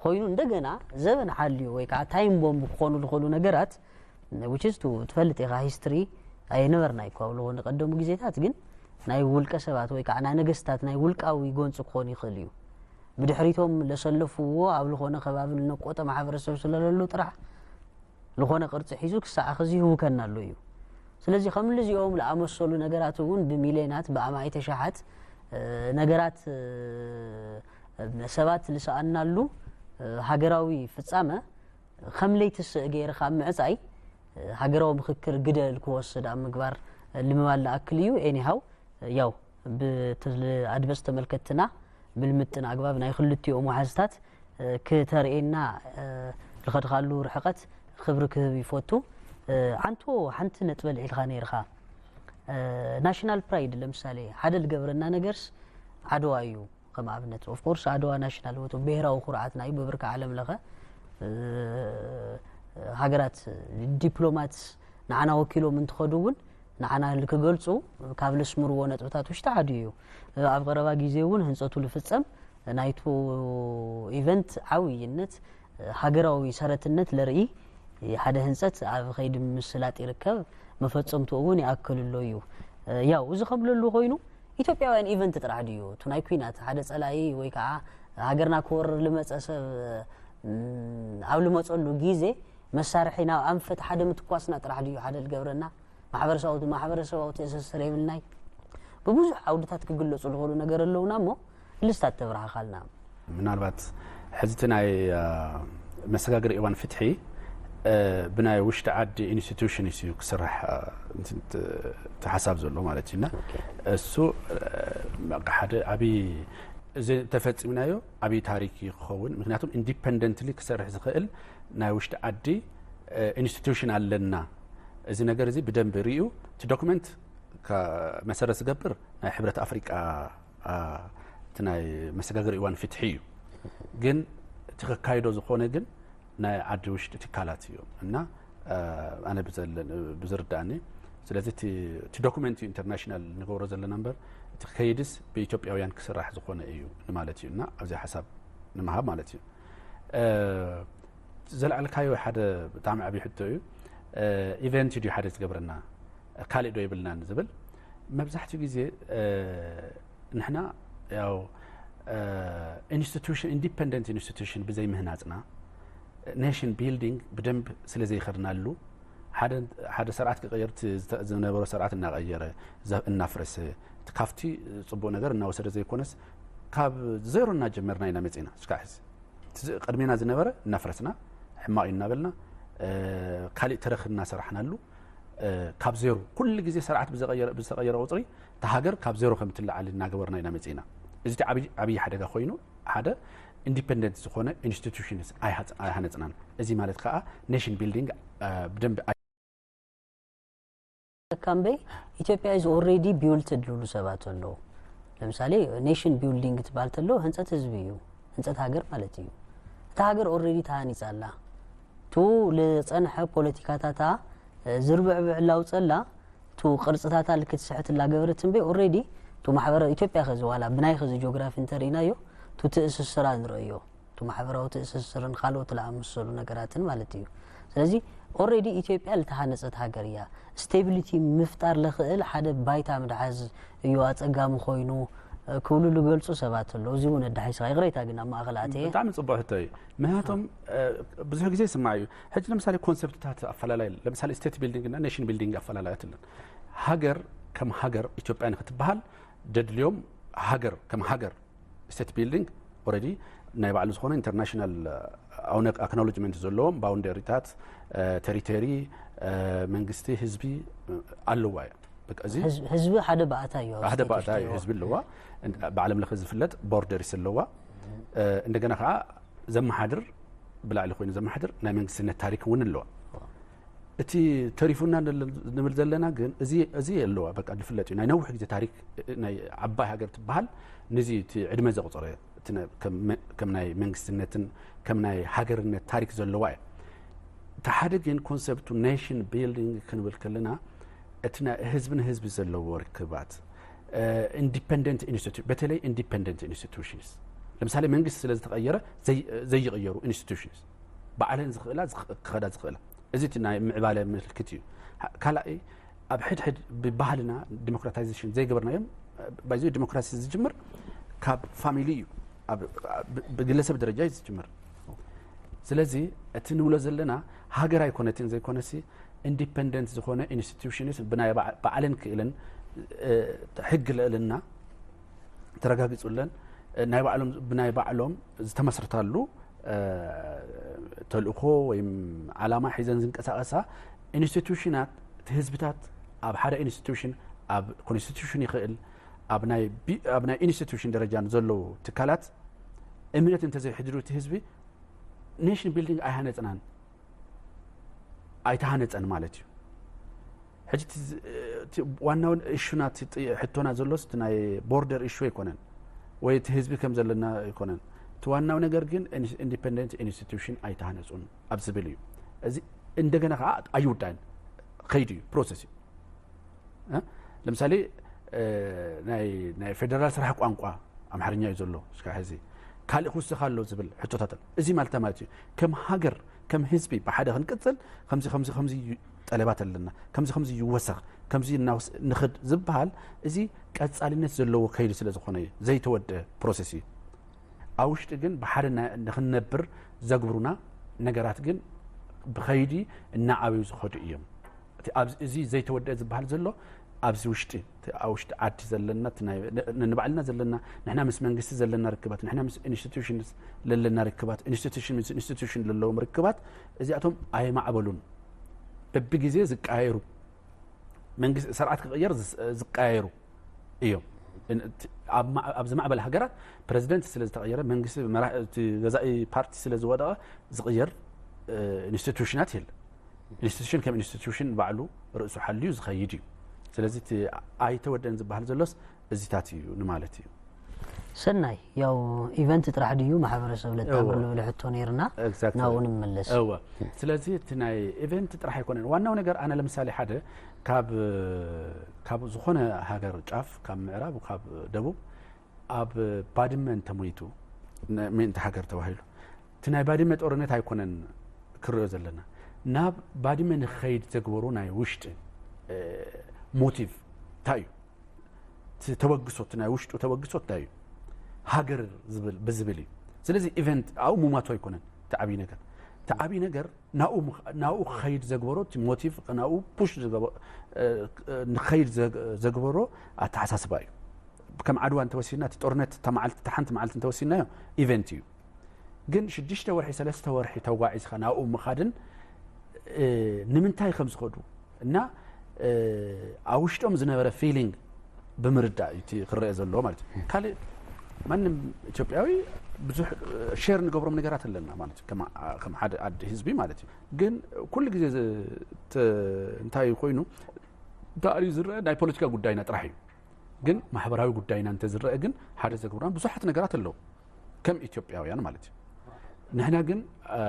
ኮይኑ እንደገና ዘበን ሓልዩ ወይ ከዓ ታይም ቦምብ ክኾኑ ዝኽእሉ ነገራት which is to ትፈልጥ ኢኻ ሂስትሪ ኣየነበርና ይኳ ኣብ ዝኾነ ቀደሙ ግዜታት ግን ናይ ውልቀ ሰባት ወይ ከዓ ናይ ነገስታት ናይ ውልቃዊ ጎንፂ ክኾኑ ይኽእል እዩ ብድሕሪቶም ለሰለፍዎ ኣብ ዝኾነ ከባቢ ልነቆጠ ማሕበረሰብ ስለለሉ ጥራሕ ዝኾነ ቅርፂ ሒዙ ክሳዕ ሕዚ ይህውከና ኣሎ እዩ። ስለዚ ከም ልዚኦም ለኣመሰሉ ነገራት እውን ብሚልዮናት ብኣማኢተ ሸሓት ነገራት ሰባት ልሰኣናሉ ሃገራዊ ፍፃመ ከም ለይትስእ ገይርካ ኣብ ምዕፃይ ሃገራዊ ምክክር ግደ ክወስድ ኣብ ምግባር ልምባል ለኣክል እዩ። ኤኒሃው ያው ብኣድበስ ተመልከትና ብልምጥን ኣግባብ ናይ ክልቲኦም ዋሕዝታት ክተርእየና ዝኸድካሉ ርሕቐት ክብሪ ክህብ ይፈቱ። ዓንቶ ሓንቲ ነጥበ ልዒልካ ነይርካ ናሽናል ፕራይድ ለምሳሌ ሓደ ዝገብረና ነገርስ ዓድዋ እዩ። ከም ኣብነት ኦፍኮርስ ኣድዋ ናሽናል ወቶ ብሄራዊ ኩርዓትና እዩ ብብርካ ዓለም ለኸ ሃገራት ዲፕሎማት ንዓና ወኪሎም እንትኸዱ እውን ንዓና ክገልፁ ካብ ልስምርዎ ነጥብታት ውሽጢ ሓደ እዩ። ኣብ ቀረባ ግዜ እውን ህንፀቱ ልፍፀም ናይቱ ኢቨንት ዓብይነት፣ ሃገራዊ ሰረትነት ለርኢ ሓደ ህንፀት ኣብ ኸይዲ ምስላጥ ይርከብ። መፈፀምትኡ እውን ይኣክል ኣሎ እዩ። ያው እዚ ከም ለሉ ኮይኑ ኢትዮጵያውያን ኢቨንት ጥራሕ ድዩ? እቲ ናይ ኩናት ሓደ ፀላኢ ወይ ከዓ ሃገርና ክወርር ልመፀ ሰብ ኣብ ልመፀሉ ግዜ መሳርሒ ናብ ኣንፈት ሓደ ምትኳስና ጥራሕ ድዩ ሓደ ልገብረና? ማሕበረሰባዊ ማሕበረሰባዊ ትእስስር የብልናይ። ብብዙሕ ዓውድታት ክግለፁ ዝኽእሉ ነገር ኣለውና እሞ ልስታት ተብርሃኻልና። ምናልባት ሕዚ እቲ ናይ መሰጋገሪ እዋን ፍትሒ ብናይ ውሽጢ ዓዲ ኢንስቲቱሽን እዩ ክስራሕ እቲ ሓሳብ ዘሎ ማለት እዩና እሱ ሓደ ዓብዪ እዚ ተፈፂምናዮ ዓብዪ ታሪክ እዩ ክኸውን። ምክንያቱም ኢንዲፐንደንትሊ ክሰርሕ ዝኽእል ናይ ውሽጢ ዓዲ ኢንስቲቱሽን ኣለና። እዚ ነገር እዚ ብደንብ ርእዩ እቲ ዶክመንት መሰረት ዝገብር ናይ ሕብረት ኣፍሪቃ እቲ ናይ መሰጋገሪ እዋን ፍትሒ እዩ። ግን እቲ ክካይዶ ዝኾነ ግን ናይ ዓዲ ውሽጢ ትካላት እዮም እና ኣነ ብዝርዳእኒ ስለዚ እቲ ዶክመንት እዩ ኢንተርናሽናል ንገብሮ ዘለና እምበር እቲ ክከይድስ ብኢትዮጵያውያን ክስራሕ ዝኾነ እዩ ንማለት እዩ እና ኣብዚ ሓሳብ ንምሃብ ማለት እዩ። ዘልዓልካዮ ሓደ ብጣዕሚ ዓብዪ ሕቶ እዩ። ኢቨንት ድዩ ሓደ ዝገብረና ካልእ ዶ የብልናን ዝብል መብዛሕትኡ ግዜ ንሕና ያው ኢንስቲቱሽን ኢንዲፐንደንት ኢንስቲቱሽን ብዘይምህናፅና ኔሽን ቢልዲንግ ብደንብ ስለ ዘይኸድናሉ ሓደ ስርዓት ክቀየር ዝነበሮ ስርዓት እናቀየረ እናፍረሰ ካብቲ ፅቡቅ ነገር እናወሰደ ዘይኮነስ ካብ ዜሮ እናጀመርና ኢና መፂና እስካዕ ሕዚ ቅድሜና ዝነበረ እናፍረስና ሕማቅ እዩ እናበልና ካሊእ ተረክ እናሰራሕናሉ ካብ ዜሮ ኩሉ ግዜ ስርዓት ብዝተቀየረ ቁፅሪ እታ ሃገር ካብ ዜሮ ከም ትለዓል እናገበርና ኢና መፂና። እዚ ዓብዪ ሓደጋ ኮይኑ ሓደ ኢንዲፐንደንት ዝኾነ ኢንስቲቱሽንስ ኣይሃነፅናን። እዚ ማለት ከዓ ኔሽን ቢልዲንግ ብደንብ ካምበይ ኢትዮጵያ is already built ዝብሉ ሰባት ኣለዉ። ለምሳሌ ኔሽን ቢልዲንግ ትበሃል ተሎ ህንፀት ህዝቢ እዩ፣ ህንፀት ሃገር ማለት እዩ። እታ ሃገር ኦልሬዲ ተሃኒፃ ኣላ። ቱ ልፀንሐ ፖለቲካታታ ዝርብዕብዕ ላውፀላ ቱ ቅርፅታታ ልክትስሕት ላገበረት እምበይ ኦልሬዲ ቱ ማሕበረ ኢትዮጵያ ከዚ ዋላ ብናይ ከዚ ጂኦግራፊ እንተርኢናዮ ቱ ትእስስራ ንርእዮ። እቲ ማሕበራዊ ትእስስርን ካልኦት ለኣመሰሉ ነገራትን ማለት እዩ። ስለዚ ኦሬዲ ኢትዮጵያ ልተሃነፀት ሃገር እያ። ስቴቢሊቲ ምፍጣር ለኽእል ሓደ ባይታ ምድሓዝ እዩ ኣፀጋሚ ኮይኑ ክብሉ ልገልፁ ሰባት ኣለዉ። እዚ እውን ኣዳሒስኻ ይቕሬታ ግን ኣብ ማእኸል ኣትየ። ብጣዕሚ ፅቡቅ ሕቶ እዩ። ምክንያቱም ብዙሕ ግዜ ይስማዕ እዩ። ሕጂ ለምሳሌ ኮንሰፕትታት ኣፈላላይ ለምሳሌ ስቴት ቢልዲንግ እና ኔሽን ቢልዲንግ ኣፈላላያት ኣለን። ሃገር ከም ሃገር ኢትዮጵያ ንክትበሃል ደድልዮም ሃገር ከም ሃገር ስቴት ቢልዲንግ ኦረዲ ናይ ባዕሉ ዝኾነ ኢንተርናሽናል ኣክኖሎጅመንት ዘለዎም ባውንደሪታት ተሪተሪ መንግስቲ ህዝቢ ኣለዋ እያ። በቃ እዚ ህዝቢ ሓደ ባእታ እዩ። ኣብ ሓደ ስቴት ባእታ እዩ ውሽጢ ህዝቢ ኣለዋ። ባዕለም ለኸ ዝፍለጥ ቦርደሪስ ኣለዋ። እንደገና ከዓ ዘመሓድር ብላዕሊ ኮይኑ ዘመሓድር ናይ መንግስትነት ታሪክ እውን ኣለዋ። እቲ ተሪፉና ንብል ዘለና ግን እዚ ኣለዋ በቃ ዝፍለጥ እዩ። ናይ ነዊሕ ግዜ ታሪክ ናይ ዓባይ ሃገር ትበሃል ነዚ እቲ ዕድመ ዘቑፀረ ከም ናይ መንግስትነትን ከም ናይ ሃገርነት ታሪክ ዘለዋ እያ። እቲ ሓደ ግን ኮንሰፕቱ ኔሽን ቢልዲንግ ክንብል ከለና እቲ ህዝቢ ንህዝቢ ዘለዎ ርክባት ኢንዲፐንደንት ኢንስቲቱ በተለይ ኢንዲፐንደንት ኢንስቲቱሽንስ ለምሳሌ መንግስቲ ስለ ዝተቐየረ ዘይቕየሩ ኢንስቲቱሽንስ ባዕለን ዝኽእላ ክኸዳ ዝኽእላ እዚ እቲ ናይ ምዕባለ ምልክት እዩ። ካልኣይ ኣብ ሕድሕድ ብባህልና ዲሞክራታይዜሽን ዘይገበርናዮም ባይዞ ዲሞክራሲ ዝጅምር ካብ ፋሚሊ እዩ። ብግለሰብ ደረጃ እዩ ዝጅምር። ስለዚ እቲ ንብሎ ዘለና ሃገር ኣይኮነትን ዘይኮነሲ ኢንዲፐንደንት ዝኾነ ኢንስቲቱሽንስ ብናይ ባዕለን ክእለን ሕጊ ልዕልና ተረጋጊፁለን ናይ ባዕሎም ብናይ ባዕሎም ዝተመስርታሉ ተልእኮ ወይም ዓላማ ሒዘን ዝንቀሳቀሳ ኢንስቲቱሽናት እቲ ህዝብታት ኣብ ሓደ ኢንስቲቱሽን ኣብ ኮንስቲቱሽን ይኽእል ኣብ ናይ ኢንስቲቱሽን ደረጃ ንዘለዉ ትካላት እምነት እንተዘይሕድሩ እቲ ህዝቢ ኔሽን ቢልዲንግ ኣይሃነፅናን ኣይተሃነፀን ማለት እዩ። ሕጂ ዋናውን እሹና ሕቶና ዘሎስ ናይ ቦርደር እሹ ኣይኮነን ወይ እቲ ህዝቢ ከም ዘለና ኣይኮነን። እቲ ዋናው ነገር ግን ኢንዲፐንደንት ኢንስቲቱሽን ኣይተሃነፁን ኣብ ዝብል እዩ። እዚ እንደገና ከዓ ኣይውዳእን ከይዱ እዩ፣ ፕሮሰስ እዩ። እ? ለምሳሌ፣ እ፣ ናይ፣ ናይ ፌደራል ስራሕ ቋንቋ ኣምሓርኛ እዩ ዘሎ፣ እስካብ ሕዚ ካልእ ክውስኽ ኣሎ ዝብል ሕቶታት ኣሎ። እዚ ማለት እንታይ ማለት እዩ? ከም ሃገር፣ ከም ህዝቢ ብሓደ ክንቅጽል ከምዚ፣ ከምዚ፣ ከምዚ እዩ ጠለባት ኣለና፣ ከምዚ፣ ከምዚ ይወሰኽ፣ ከምዚ እናወስ-፣ ንኽድ ዝበሃል፣ እዚ ቀጻልነት ዘለዎ ከይዲ ስለ ዝኾነ እዩ፣ ዘይተወደአ ፕሮሰስ እዩ። ኣብ ውሽጢ ግን ብሓደ ና-፣ ንኽንነብር ዘግብሩና ነገራት ግን ብኸይዲ እናዓበዩ ዝኸዱ እዮም። እቲ ኣብዚ፣ እዚ ዘይተወደአ ዝበሃል ዘሎ ኣብዚ ውሽጢ፣ እቲ ኣብ ውሽጢ ዓዲ ዘለና፣ እቲ ናይ፣ ን-፣ ንባዕልና ዘለና፣ ንሕና ምስ መንግስቲ ዘለና ርክባት፣ ንሕና ምስ ኢንስቲትዩሽንስ ዘለና ርክባት፣ ኢንስቲትዩሽን ምስ ኢንስቲትዩሽን ዘለዎም ርክባት፣ እዚኣቶም ኣይማዕበሉን። በብግዜ ዝቀያየሩ፣ መንግስቲ፣ ስርዓት ክቕየር ዝስ-፣ ዝቀያየሩ እዮም። እን-፣ እቲ፣ ኣብ ማ-፣ ኣብ ዝማዕበላ ሃገራት ፕረዚደንት ስለ ዝተቐየረ፣ መንግስቲ፣ መራ-፣ እቲ ገዛኢ ፓርቲ ስለ ዝወደቐ ዝቕየር፣ እ፣ ኢንስቲትዩሽናት የለን። ኢንስቲትዩሽን ከም ኢንስቲትዩሽን ባዕሉ ርእሱ ሓልዩ ዝኸይድ እዩ። ስለዚ እቲ ኣይተወደን ዝበሃል ዘሎስ እዚታት እዩ ንማለት እዩ። ሰናይ፣ ያው ኢቨንት ጥራሕ ድዩ ማሕበረሰብ ለጣምር እወ። ልብል ሕቶ ነይርና፣ ኤግዛክትሊ። ናብኡ ንመለስ። እወ። ስለዚ እቲ ናይ ኢቨንት ጥራሕ ኣይኮነን። ዋናው ነገር ኣነ ለምሳሌ ሓደ ካብ፣ ካብ ዝኾነ ሃገር ጫፍ፣ ካብ ምዕራብ፣ ካብ ደቡብ፣ ኣብ ባድመ እንተሞይቱ፣ ነ-፣ ምእንቲ ሃገር ተባሂሉ፣ እቲ ናይ ባድመ ጦርነት ኣይኮነን ክርእዮ ዘለና። ናብ ባድመ ንክኸይድ ዘግበሮ ናይ ውሽጢ፣ እ፣ ሞቲቭ እንታይ እዩ? እቲ ተበግሶ፣ እቲ ናይ ውሽጡ ተበግሶ እንታይ እዩ? ሃገር ዝብል፣ ብዝብል እዩ። ስለዚ ኢቨንት ኣብኡ ምሟቱ ኣይኮነን እቲ ዓብዪ ነገር። እቲ ዓብዪ ነገር ናብኡ ምኽ-፣ ናብኡ ክኸይድ ዘግበሮ፣ እቲ ሞቲቭ ናብኡ ፑሽ ዝገበ-፣ እ፣ እ፣ ንክኸይድ ዘግ-፣ ዘግበሮ ኣተሓሳስባ እዩ። ከም ዓድዋ እንተወሲድና፣ እቲ ጦርነት እታ መዓልቲ፣ እታ ሓንቲ መዓልቲ እንተወሲድናዮ ኢቨንት እዩ። ግን ሽዱሽተ ወርሒ፣ ሰለስተ ወርሒ ተጓዒዝካ ናብኡ ምኻድን፣ እ፣ ንምንታይ ከም ዝኸዱ እና፣ እ፣ ኣብ ውሽጦም ዝነበረ ፊሊንግ ብምርዳእ እዩ እቲ ክረአ ዘለዎ ማለት እዩ። ካልእ ማንም ኢትዮጵያዊ ብዙሕ፣ እ፣ ሼር ንገብሮም ነገራት ኣለና ማለት እዩ። ከም ዓ-፣ ከም ሓደ ዓዲ ህዝቢ ማለት እዩ። ግን ኩሉ ግዜ ዝ-፣ ተ-፣ እንታይ ኮይኑ ተኣልዩ ዝረአ ናይ ፖለቲካ ጉዳይና ጥራሕ እዩ። ግን ማሕበራዊ ጉዳይና እንተዝረአ ግን ሓደ ዘግብሩና ብዙሓት ነገራት ኣለዉ። ከም ኢትዮጵያውያን ማለት እዩ። ንሕና ግን፣ እ፣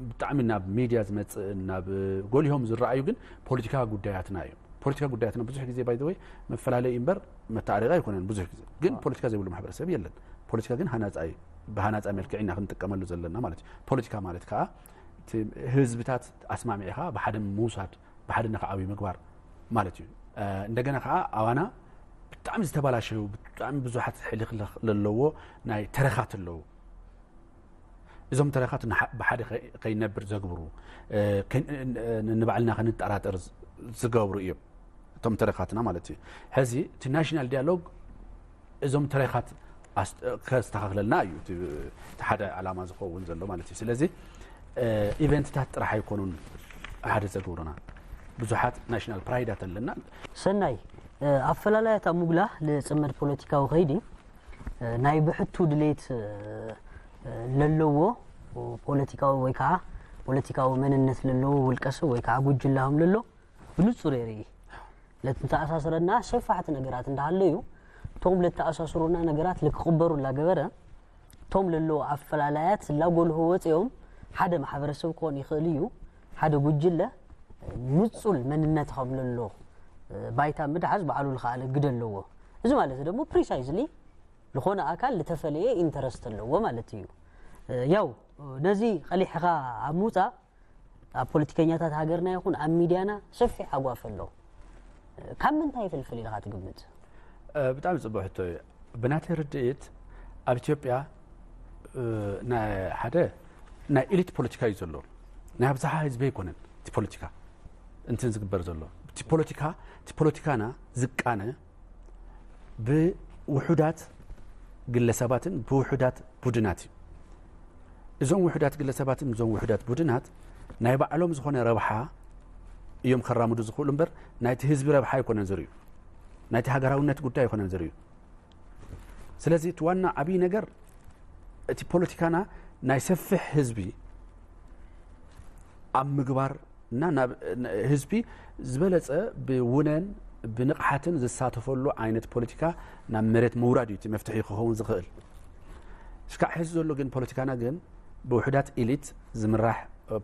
ብጣዕሚ ናብ ሚድያ ዝመጽእ፣ ናብ ጎሊሆም ዝረኣዩ ግን ፖለቲካ ጉዳያትና እዮም። ፖለቲካ ጉዳያትና ብዙሕ ግዜ፣ ባይ ዘ ወይ፣ መፈላለዪ እምበር መተዓረቂ ኣይኮነን። ብዙሕ ግዜ ግን ፖለቲካ ዘይብሉ ማሕበረሰብ የለን። ፖለቲካ ግን ሃናጻ እዩ። ብሃናጻ መልክዕ ኢና ክንጥቀመሉ ዘለና ማለት እዩ። ፖለቲካ ማለት ከዓ እቲ ህዝብታት ኣስማሚዕኻ ብሓደ ምውሳድ፣ ብሓደ ንኽዓብዩ ምግባር ማለት እዩ። እ፣ እንደገና ከዓ ኣባና ብጣዕሚ ዝተበላሸዩ፣ ብጣዕሚ ብዙሓት ሕልኽልኽ ዘለዎ ናይ ተረኻት ኣለዉ። እዞም ተረኻት ንሓ-፣ ብሓደ ከይ-፣ ከይነብር ዘግብሩ፣ እ፣ ከን-፣ እ፣ ንባዕልና ከንጠራጠር ዝ-፣ ዝገብሩ እዮም። እቶም ተረኻትና ማለት እዩ። ሕዚ እቲ ናሽናል ዲያሎግ እዞም ተረኻት ኣስ-፣ ከስተኻኽለልና እዩ እቲ፣ እቲ ሓደ ዓላማ ዝኸውን ዘሎ ማለት እዩ። ስለዚ፣ እ፣ ኢቨንትታት ጥራሕ ኣይኮኑን ሓደ ዘግብሩና። ብዙሓት ናሽናል ፕራይዳት ኣለና። ሰናይ፣ እ፣ ኣፈላላያት ኣብ ምጉላህ ልጽመድ ፖለቲካዊ ከይዲ፣ እ፣ ናይ ብሕቱ ድሌት፣ እ፣ እ፣ ለለዎ ፖለቲካዊ ወይ ከዓ ፖለቲካዊ መንነት ለለዎ ውልቀ ሰብ ወይ ከዓ ጉጅለ ከም ለሎ ብንጹር የርኢ። ለተኣሳስረና ሰፋሕቲ ነገራት እንዳሃለዩ፣ እቶም ለተኣሳስሩና ነገራት ልክቕበሩ እንዳገበረ፣ እቶም ለለዉ ኣፈላላያት ላጎልሁ ወፂኦም ሓደ ማሕበረሰብ ክኾን ይኽእል እዩ፣ ሓደ ጉጅለ ንፁል መንነት ከም ለሎ ባይታ ምድሓዝ ባዕሉ ዝኸኣለ ግደ ኣለዎ። እዚ ማለት ደግሞ ፕሪሳይስሊ ዝኾነ ኣካል ዝተፈለየ ኢንተረስት ኣለዎ ማለት እዩ። ያው ነዚ ቀሊሕኻ ኣብ ምውፃእ ኣብ ፖለቲከኛታት ሃገርና ይኹን ኣብ ሚድያና ሰፊሕ ሃጓፍ ኣሎ። ካብ ምንታይ ይፍልፍል ኢልካ ትግምት? እ፣ ብጣዕሚ ጽቡቕ ሕቶ እዩ። ብናተይ ርድኢት ኣብ ኢትዮጵያ፣ እ፣ ናይ ሓደ ናይ ኤሊት ፖለቲካ እዩ ዘሎ። ናይ ኣብዝሓ ህዝቢ ኣይኮነን እቲ ፖለቲካ እንትን ዝግበር ዘሎ። እቲ ፖለቲካ፣ እቲ ፖለቲካና ዝቃነ ብውሑዳት ግለሰባትን ብውሑዳት ቡድናት እዩ። እዞም ውሑዳት ግለሰባትን እዞም ውሑዳት ቡድናት ናይ ባዕሎም ዝኾነ ረብሓ እዮም ከራምዱ ዝኽእሉ እምበር ናይቲ ህዝቢ ረብሓ ኣይኮነን ዝርእዩ፣ ናይቲ ሃገራውነት ጉዳይ ኣይኮነን ዝርእዩ። ስለዚ እቲ ዋና ዓብዪ ነገር እቲ ፖለቲካና ናይ ሰፊሕ ህዝቢ ኣብ ምግባር እና ናብ ህዝቢ ዝበለጸ ብውነን ብንቕሓትን ዝሳተፈሉ ዓይነት ፖለቲካ ናብ መሬት ምውራድ እዩ እቲ መፍትሒ ክኸውን ዝኽእል። እስካዕ ሕዚ ዘሎ ግን ፖለቲካና ግን ብውሑዳት ኤሊት ዝምራሕ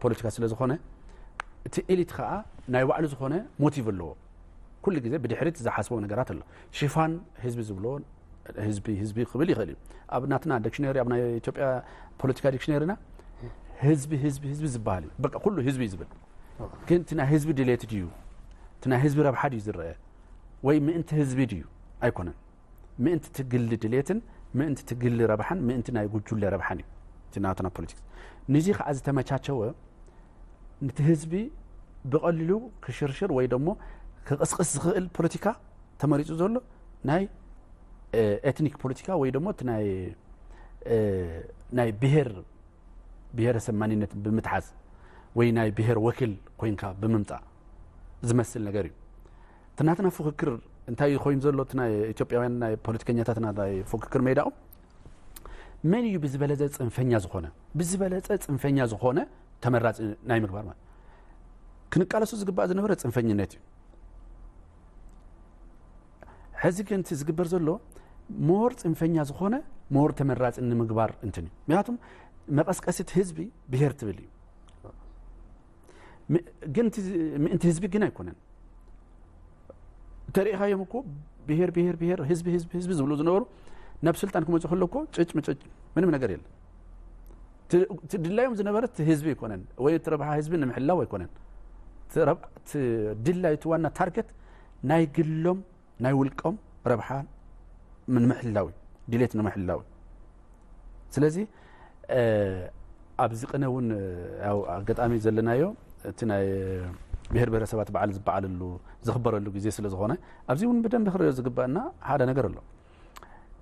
ፖለቲካ ስለ ዝኾነ እቲ ኤሊት ከዓ ናይ ባዕሉ ዝኾነ ሞቲቭ ኣለዎ። ኩሉ ግዜ ብድሕሪት ዝሓስቦ ነገራት ኣሎ። ሽፋን ህዝቢ ዝብሎ ህዝቢ ህዝቢ ክብል ይኽእል እዩ። ኣብ ናትና ዲክሽነሪ፣ ኣብ ናይ ኢትዮጵያ ፖለቲካ ዲክሽነሪና ህዝቢ ህዝቢ ህዝቢ ዝበሃል እዩ። በቃ ኩሉ ህዝቢ እዩ ዝብል። ግን እቲ ናይ ህዝቢ ድሌት ድዩ፣ እቲ ናይ ህዝቢ ረብሓ ድዩ ዝረአ፣ ወይ ምእንቲ ህዝቢ ድዩ? ኣይኮነን። ምእንቲ እቲ ግሊ ድሌትን ምእንቲ እቲ ግሊ ረብሓን ምእንቲ ናይ ጉጁለ ረብሓን እዩ እቲ ናትና ፖለቲክስ። ንዚ ከዓ ዝተመቻቸወ፣ ነቲ ህዝቢ ብቐሊሉ ክሽርሽር ወይ ደሞ ክቕስቅስ ዝኽእል ፖለቲካ ተመሪጹ ዘሎ ናይ ኤትኒክ ፖለቲካ ወይ ደሞ እቲ ናይ ናይ ብሄር ብሄረሰብ ማንነት ብምትሓዝ ወይ ናይ ብሄር ወኪል ኮይንካ ብምምፃእ ዝመስል ነገር እዩ። እቲ ናትና ፍክክር እንታይ እዩ ኮይኑ ዘሎ? እቲ ናይ ኢትዮጵያውያን ናይ ፖለቲከኛታትና ናይ ፍክክር ሜዳኦም መን እዩ ብዝበለፀ ፅንፈኛ ዝኾነ ብዝበለፀ ፅንፈኛ ዝኾነ ተመራፂ ናይ ምግባር ማለት ክንቃለሱ ዝግባእ ዝነበረ ፅንፈኝነት እዩ። ሕዚ ግን እቲ ዝግበር ዘሎ ሞር ፅንፈኛ ዝኾነ ሞር ተመራፂ ንምግባር እንትን እዩ። ምክንያቱም መቐስቀሲት ህዝቢ ብሄር ትብል እዩ። ም- ግን እቲ ዝ- ምእንቲ ህዝቢ ግን ኣይኮነን። ተሪኢኻዮም እኮ ብሄር ብሄር ብሄር ህዝቢ ህዝቢ ህዝቢ ዝብሉ ዝነበሩ ናብ ስልጣን ክመፁ ከሎ እኮ ጭጭ ምጭጭ ምንም ነገር የለን። እቲ ድላዮም ዝነበረ እቲ ህዝቢ ኣይኮነን ወይ እቲ ረብሓ ህዝቢ ንምሕላው ኣይኮነን። እቲ ድላይ እቲ ዋና ታርገት ናይ ግሎም ናይ ውልቆም ረብሓ ንምሕላው እዩ፣ ድሌት ንምሕላው እዩ። ስለዚ ኣብዚ ቅነ እውን ያው ኣጋጣሚ ዘለናዮ እቲ ናይ ብሄር ብሄረሰባት በዓል ዝበዓለሉ ዝኽበረሉ ግዜ ስለ ዝኾነ ኣብዚ እውን ብደንብ ክረዮ ዝግባእና ሓደ ነገር ኣሎ።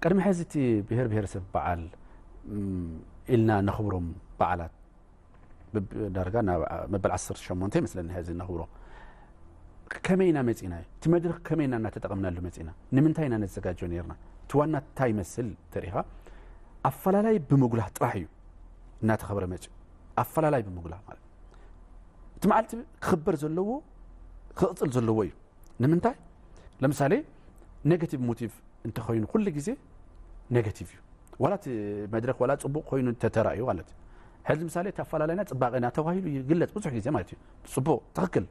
ቅድሚ ሕዚ እቲ ብሄር ብሄረሰብ በዓል ኢልና ነኽብሮም በዓላት ዳርጋ ናብ መበል ዓሰርተ ሸሞንተ ይመስለኒ ሕዚ ነኽብሮ። ከመይ ኢና መፂና? እቲ መድረኽ ከመይ ኢና እናተጠቐምናሉ መፂና? ንምንታይ ኢና ነዘጋጆ ነርና? እቲ ዋና እንታይ ይመስል ተሪኻ ኣፈላላይ ብምጉላህ ጥራሕ እዩ እናተኸብረ መፂኡ። ኣፈላላይ ብምጉላህ ማለት እቲ መዓልቲ ክኽበር ዘለዎ ክቕፅል ዘለዎ እዩ። ንምንታይ? ለምሳሌ ኔጋቲቭ ሞቲቭ እንተኾይኑ ኩሉ ግዜ ኔጋቲቭ እዩ። ዋላ እቲ መድረክ ዋላ ፅቡቕ ኮይኑ እንተተራእዩ ማለት እዩ። ሕዚ ምሳሌ እቲ ኣፈላለይና ፅባቐና ተባሂሉ ይግለፅ ብዙሕ ግዜ ማለት እዩ። ፅቡቕ ትኽክል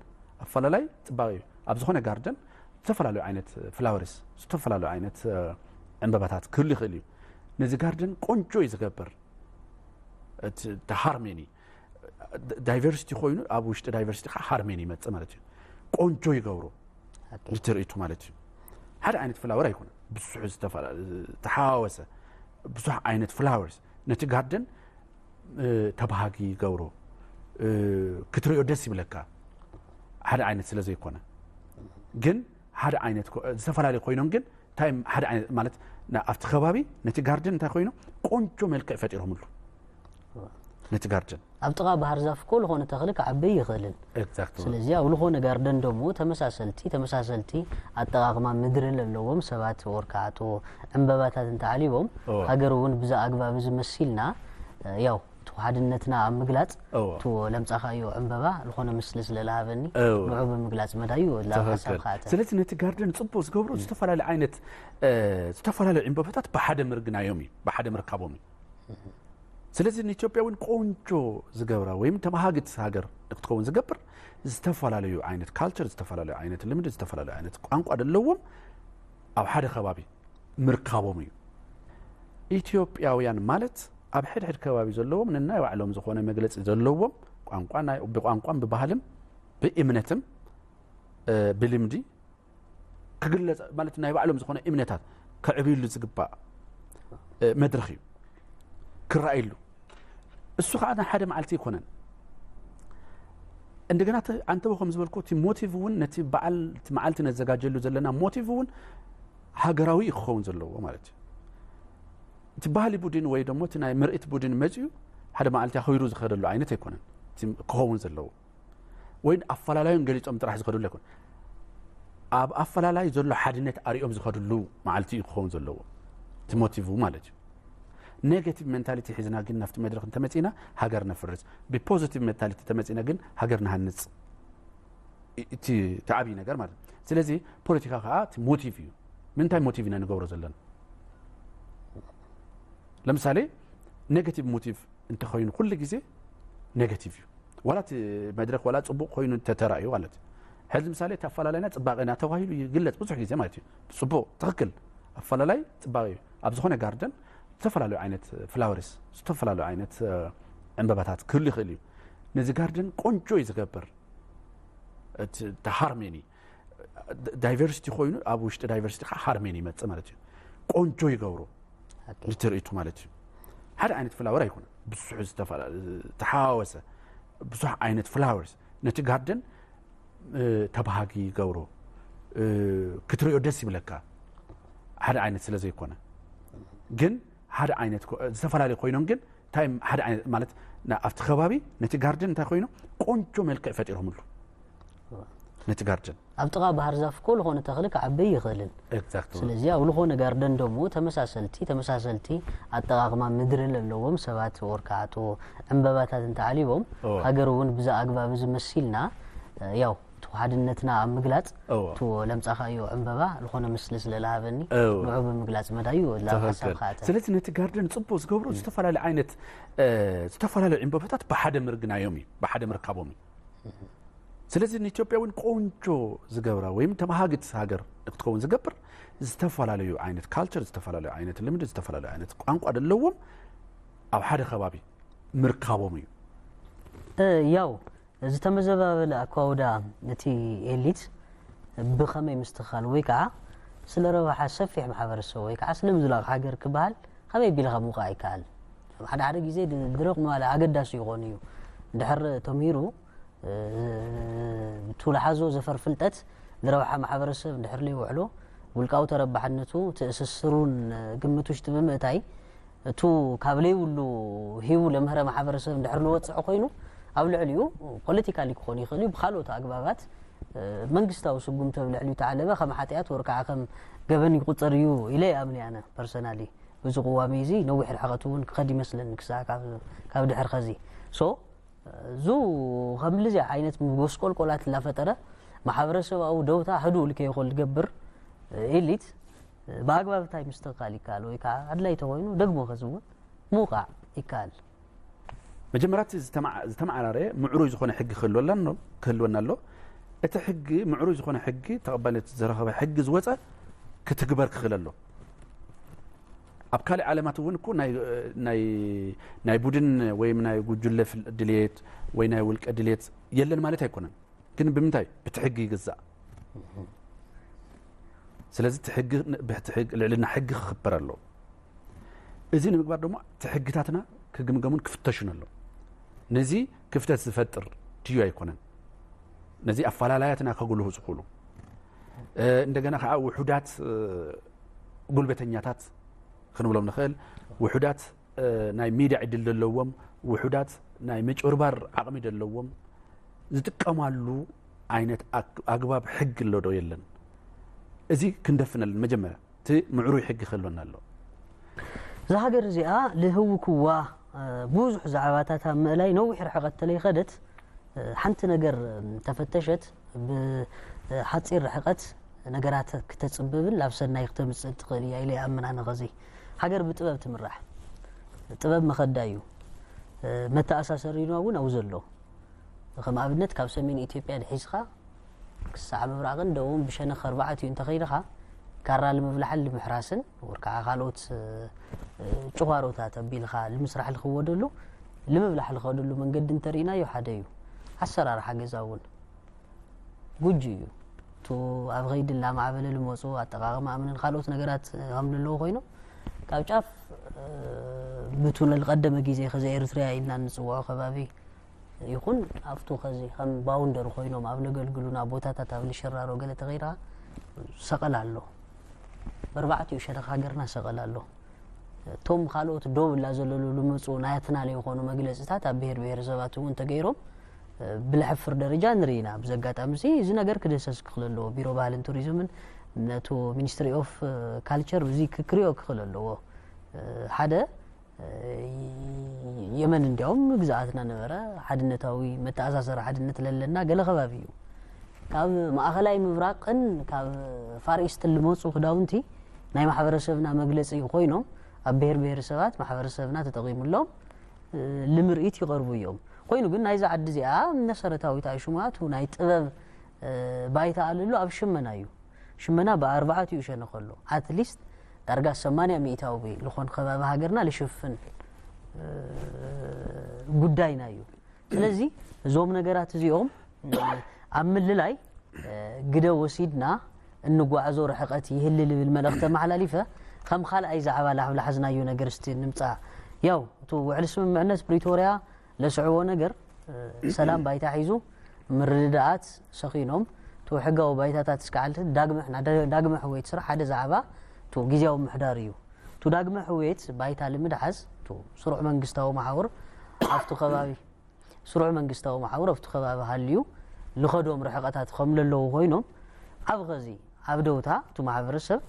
ኣፈላለይ ፅባቐ እዩ። ኣብ ዝኾነ ጋርደን ዝተፈላለዩ ዓይነት ፍላወርስ ዝተፈላለዩ ዓይነት ዕንበባታት ክህሉ ይኽእል እዩ። ነዚ ጋርደን ቆንጆ እዩ ዝገብር። እቲ ሃርሜኒ ዳይቨርሲቲ ኮይኑ ኣብ ውሽጢ ዳይቨርሲቲ ከዓ ሃርሜኒ ይመፅእ ማለት እዩ። ቆንጆ ይገብሮ ንትርኢቱ ማለት እዩ። ሓደ ዓይነት ፍላወር ኣይኮነን ብዙሕ ዝተሓዋወሰ ብዙሕ ዓይነት ፍላወርስ ነቲ ጋርደን ተባሃጊ ይገብሮ ክትሪኦ ደስ ይብለካ። ሓደ ዓይነት ስለ ዘይኮነ ግን ሓደ ዓይነት ዝተፈላለዩ ኮይኖም ግን እንታይ ሓደ ዓይነት ማለት ኣብቲ ከባቢ ነቲ ጋርደን እንታይ ኮይኑ ቆንጆ መልክዕ ፈጢሮምሉ ነቲ ጋርደን። ኣብ ጥቓ ባህር ዛፍ እኮ ዝኾነ ተኽሊ ክዓብይ ይኽእልን። ስለዚ ኣብ ዝኾነ ጋርደን ደሞ ተመሳሰልቲ ተመሳሰልቲ ኣጠቓቕማ ምድሪ ለለዎም ሰባት ወርካዕቶ ዕምበባታት እንተዓሊቦም ሃገር እውን ብዛ ኣግባብ እዚ መሲልና ያው እቲ ሓድነትና ኣብ ምግላፅ እቲ ለምፃኻዮ ዕምበባ ዝኾነ ምስሊ ስለ ዝሃበኒ ንዑ ብምግላፅ መዳዩ ሓሳብ ከኣተ። ስለዚ ነቲ ጋርደን ፅቡቅ ዝገብሮ ዝተፈላለዩ ዓይነት ዝተፈላለዩ ዕምበባታት ብሓደ ምርግናዮም እዩ ብሓደ ምርካቦም እዩ። ስለዚ ንኢትዮጵያ እውን ቆንጆ ዝገብራ ወይም ተባሃግት ሃገር ንክትኸውን ዝገብር ዝተፈላለዩ ዓይነት ካልቸር ዝተፈላለዩ ዓይነት ልምዲ ዝተፈላለዩ ዓይነት ቋንቋ ዘለዎም ኣብ ሓደ ከባቢ ምርካቦም እዩ። ኢትዮጵያውያን ማለት ኣብ ሕድሕድ ከባቢ ዘለዎም ነናይ ባዕሎም ዝኾነ መግለፂ ዘለዎም ቋንቋ ናይ- ብቋንቋን ብባህልን ብእምነትም እ፣ ብልምዲ ክግለፅ ማለት ናይ ባዕሎም ዝኾነ እምነታት ከዕብዩሉ ዝግባእ እ፣ መድረኽ እዩ ክረኣየሉ። እሱ ከዓ ናይ ሓደ መዓልቲ ኣይኮነን። እንደገና ተ- ኣንተቦ ከም ዝበልኩ እቲ ሞቲቭ እውን ነቲ በዓል እቲ መዓልቲ ነዘጋጀሉ ዘለና ሞቲቭ እውን ሃገራዊ እዩ ክኸውን ዘለዎ ማለት እዩ። እቲ ባህሊ ቡድን ወይ ደሞ እቲ ናይ ምርኢት ቡድን መፅኡ ሓደ መዓልቲ ኣኽቢሩ ዝኸደሉ ዓይነት ኣይኮነን እቲ ክኸውን ዘለዎ ወይ ኣፈላላዮም ገሊፆም ጥራሕ ዝኸድሉ ኣይኮነን። ኣብ ኣፈላላይ ዘሎ ሓድነት ኣሪኦም ዝኸድሉ መዓልቲ እዩ ክኸውን ዘለዎ እቲ ሞቲቭ ማለት እዩ። ኔጋቲቭ ሜንታሊቲ ሒዝና ግን ናብቲ መድረክ እንተመፂና ሃገር ነፍርስ። ብፖዚቲቭ ሜንታሊቲ ተመፂና ግን ሃገር ንሃንፅ። እ- እቲ እቲ ዓብዪ ነገር ማለት እዩ። ስለዚ ፖለቲካ ከዓ እቲ ሞቲቭ እዩ። ምንታይ ሞቲቭ ኢና ንገብሮ ዘለና? ለምሳሌ ኔጋቲቭ ሞቲቭ እንተኾይኑ ኩሉ ግዜ ኔጋቲቭ እዩ። ዋላ እቲ መድረክ ዋላ ጽቡቕ ኮይኑ ተተራእዩ ማለት እዩ። ሕዚ ምሳሌ እቲ ኣፈላላይና ጽባቐና ተባሂሉ ይግለጽ ብዙሕ ግዜ ማለት እዩ። ጽቡቕ፣ ትኽክል። ኣፈላላይ ጽባቐ እዩ። ኣብ ዝኾነ ጋርደን ዝተፈላለዩ ዓይነት ፍላወርስ፣ ዝተፈላለዩ ዓይነት ዕምበባታት ክህሉ ይኽእል እዩ። ነዚ ጋርደን ቆንጆ እዩ ዝገብር። እቲ ሃርሜኒ ዳይቨርሲቲ ኮይኑ ኣብ ውሽጢ ዳይቨርሲቲ ከዓ ሃርሜኒ ይመፅእ ማለት እዩ። ቆንጆ ይገብሮ ንትርኢቱ ማለት እዩ። ሓደ ዓይነት ፍላወር ኣይኮነ፣ ብዙሕ ዝተሓዋወሰ ብዙሕ ዓይነት ፍላወርስ ነቲ ጋርደን ተባሃጊ ይገብሮ። ክትሪኦ ደስ ይብለካ። ሓደ ዓይነት ስለ ዘይኮነ ግን ሓደ ዓይነት ዝተፈላለዩ ኮይኖም ግን እንታይ ሓደ ዓይነት ማለት ኣብቲ ከባቢ ነቲ ጋርደን እንታይ ኮይኑ ቆንጆ መልክዕ ፈጢሮምሉ ነቲ ጋርደን። ኣብ ጥቓ ባህር ዛፍ እኮ ዝኾነ ተኽሊ ክዓበይ ይኽእልን። ስለዚ ኣብ ዝኾነ ጋርደን ደሞ ተመሳሰልቲ ተመሳሰልቲ ኣጠቓቕማ ምድሪ ለለዎም ሰባት ወርካዕቶ ዕምበባታት እንተዓሊቦም ሃገር እውን ብዛ ኣግባብ እዚ መሲልና ያው እቲ ሓድነትና ኣብ ምግላጽ እቲ ለምጻኻዮ ዕምበባ ዝኾነ ምስሊ ስለ ዝሃበኒ ንዑ ብምግላጽ መዳዩ ላብ ሓሳብ ካእተ። ስለዚ ነቲ ጋርደን ጽቡቕ ዝገብሮ ዝተፈላለዩ ዓይነት ዝተፈላለዩ ዕምበባታት ብሓደ ምርግናዮም እዩ፣ ብሓደ ምርካቦም እዩ። ስለዚ ንኢትዮጵያ እውን ቆንጆ ዝገብራ ወይም ተባሃግት ሃገር ክትከውን ዝገብር ዝተፈላለዩ ዓይነት ካልቸር፣ ዝተፈላለዩ ዓይነት ልምዲ፣ ዝተፈላለዩ ዓይነት ቋንቋ ዘለዎም ኣብ ሓደ ከባቢ ምርካቦም እዩ። ያው ዝተመዘባበለ ኣኳውዳ እቲ ኤሊት ብኸመይ ምስትኻል ወይ ከዓ ስለ ረብሓ ሰፊሕ ማሕበረሰብ ወይ ከዓ ስለ ምዝላቕ ሃገር ክበሃል ከመይ ቢልኻ ምውቃዕ ይከኣል? ሓደ ሓደ ግዜ ድረቕ ምባል ኣገዳሲ ይኾን እዩ። ድሕር ተምሂሩ ትውልሓዞ ዘፈር ፍልጠት ንረብሓ ማሕበረሰብ እንድሕር ለይውዕሎ ውልቃዊ ተረባሕነቱ ትእስስሩን ግምት ውሽጢ ብምእታይ እቱ ካብ ለይብሉ ሂቡ ለምህረ ማሕበረሰብ እንድሕር ልወፅዕ ኮይኑ ኣብ ልዕሊኡ ፖለቲካሊ ክኾን ይኽእል እዩ ብካልኦት ኣግባባት መንግስታዊ ስጉምቲ ኣብ ልዕሊኡ ተዓለበ ከም ሓጢኣት ወር ከዓ ከም ገበን ይቁፀር እዩ ኢለ ይኣምን ኣነ ፐርሰናሊ። እዚ ቅዋሚ እዚ ነዊሕ ርሕቀት እውን ክኸድ ይመስለኒ ክሳዕ ካብ ድሕር ኸዚ ሶ እዙ ከምልዚ ዓይነት መጎስቆልቆላት እናፈጠረ ማሕበረሰባዊ ደውታ ህዱእ ልከይኮል ልገብር ኤሊት ብኣግባብ እንታይ ምስትኽካል ይከኣል ወይ ከዓ ኣድላይ ተኮይኑ ደግሞ ከዚ እውን ምውቃዕ ይከኣል። መጀመርያ ዝተማዓራረየ ምዕሩይ ዝኾነ ሕጊ ክህልወና ኣሎ። እቲ ሕጊ ምዕሩይ ዝኾነ ሕጊ ተቐባልነት ዝረኸበ ሕጊ ዝወፀ ክትግበር ክኽእል ኣሎ። ኣብ ካልእ ዓለማት እውን እኮ ናይ ቡድን ወይም ናይ ጉጅለ ድልየት ወይ ናይ ውልቀ ድልየት የለን ማለት ኣይኮነን። ግን ብምንታይ ብቲ ሕጊ ይግዛእ። ስለዚ ልዕልና ሕጊ ክኽበር ኣሎ። እዚ ንምግባር ደሞ እቲ ሕግታትና ክግምገሙን ክፍተሹን ኣሎ። ነዚ ክፍተት ዝፈጥር ድዩ ኣይኮነን። ነዚ ኣፈላላያትና ከጉልሁ ዝኽእሉ እንደገና ከዓ ውሑዳት ጉልበተኛታት ክንብሎም ንኽእል ውሑዳት ናይ ሚድያ ዕድል ዘለዎም ውሑዳት ናይ ምጭብርባር ዓቕሚ ዘለዎም ዝጥቀማሉ ዓይነት ኣግባብ ሕጊ ኣሎ ዶ የለን? እዚ ክንደፍነለን መጀመርያ እቲ ምዕሩይ ሕጊ ክህልወና ኣሎ። እዛ ሃገር እዚኣ ልህውክዋ ብዙሕ ዛዕባታት ኣብ ምእላይ ነዊሕ ርሕቀት ተለይኸደት ሓንቲ ነገር ተፈተሸት ብሓፂር ርሕቀት ነገራት ክተፅብብን ናብ ሰናይ ክተምፅእ ትኽእል እያ ኢለ ይኣምን ኣነ ኸዚ ሃገር ብጥበብ ትምራሕ ጥበብ መኸዳ እዩ መተኣሳሰሪና እውን ኣብኡ ዘሎ ከም ኣብነት ካብ ሰሜን ኢትዮጵያ ድሒዝኻ ክሳዕ ምብራቕን ደቡብን ብሸነኽ ኣርባዕቲኡ እንተኸይድኻ ካራ ልምብላሕን ልምሕራስን ወር ከዓ ካልኦት ጭዋሮታት ኣቢልኻ ልምስራሕ ልኽወደሉ ልምብላሕ ልኸደሉ መንገዲ እንተርኢናዮ ሓደ እዩ ኣሰራርሓ ገዛ እውን ጉጂ እዩ። እቲ ኣብ ኸይዲ እናማዕበለ ልመፁ ኣጠቓቕማ እምንን ካልኦት ነገራት ከም ዘለዉ ኮይኖም ካብ ጫፍ ብቱ ለልቀደመ ግዜ ኸዚ ኤርትርያ ኢልና እንፅውዖ ከባቢ ይኹን ኣብቱ ኸዚ ከም ባውንደር ኮይኖም ኣብ ለገልግሉና ቦታታት ኣብ ልሸራሮ ገለ ተኸይድኻ ሰቐል ኣሎ። በርባዕቲኡ ሸነኽ ሃገርና ሰቐል ኣሎ። እቶም ካልኦት ዶብ እላ ዘለሉ ልመፁ ናትና ለይኾኑ መግለፅታት ኣብ ብሄር ብሄረሰባት እውን ተገይሮም ብልሕፍር ደረጃ ንርኢና። ብዚ ኣጋጣሚ እዚ እዚ ነገር ክድህሰስ ክኽእል ኣለዎ። ቢሮ ባህልን ቱሪዝምን ነቱ ሚኒስትሪ ኦፍ ካልቸር እዚ ክክሪኦ ክኽእል ኣለዎ። ሓደ የመን እንዲያውም ግዝኣትና ነበረ ሓድነታዊ መተኣሳሰሪ ሓድነት ለለና ገለ ከባቢ እዩ። ካብ ማእኸላይ ምብራቕን ካብ ፋር ኢስትን ልመፁ ክዳውንቲ ናይ ማሕበረሰብና መግለፂ ኮይኖም ኣብ ብሄር ብሄረሰባት ማሕበረሰብና ተጠቒሙሎም ንምርኢት ይቐርቡ እዮም። ኮይኑ ግን ናይዛ ዓዲ እዚኣ መሰረታዊት ኣይ ሽማቱ ናይ ጥበብ ባይታ ኣለሉ ኣብ ሽመና እዩ። ሽመና ብኣርባዕቲኡ ይሸነኸ ኣሎ። ኣትሊስት ዳርጋ ሰማንያ ሚእታዊ ዝኾን ከባቢ ሃገርና ልሽፍን ጉዳይና እዩ። ስለዚ እዞም ነገራት እዚኦም ኣብ ምልላይ ግደ ወሲድና እንጓዓዞ ርሕቀት ይህሊ ልብል መልእኽቲ ኣመሓላሊፈ። ከም ካልኣይ ዛዕባ ላሕብ ላሕዝናዮ ነገር እስቲ ንምፃእ። ያው እቲ ውዕል ስምምዕነት ፕሪቶርያ ለስዕቦ ነገር ሰላም ባይታ ሒዙ ምርድዳኣት ሰኺኖም እቲ ሕጋዊ ባይታታት እስከዓልቲ ዳግመ ሕወየት ስራሕ ሓደ ዛዕባ እቲ ግዜያዊ ምሕዳር እዩ። እቲ ዳግመ ሕወየት ባይታ ልምድሓዝ እቲ ስሩዕ መንግስታዊ መሓውር ኣብቲ ከባቢ ስሩዕ መንግስታዊ መሓውር ኣብቲ ከባቢ ሃልዩ ልኸዶም ርሕቐታት ከም ለለዉ ኮይኖም ኣብ ኸዚ ኣብ ደውታ እቲ ማሕበረሰብ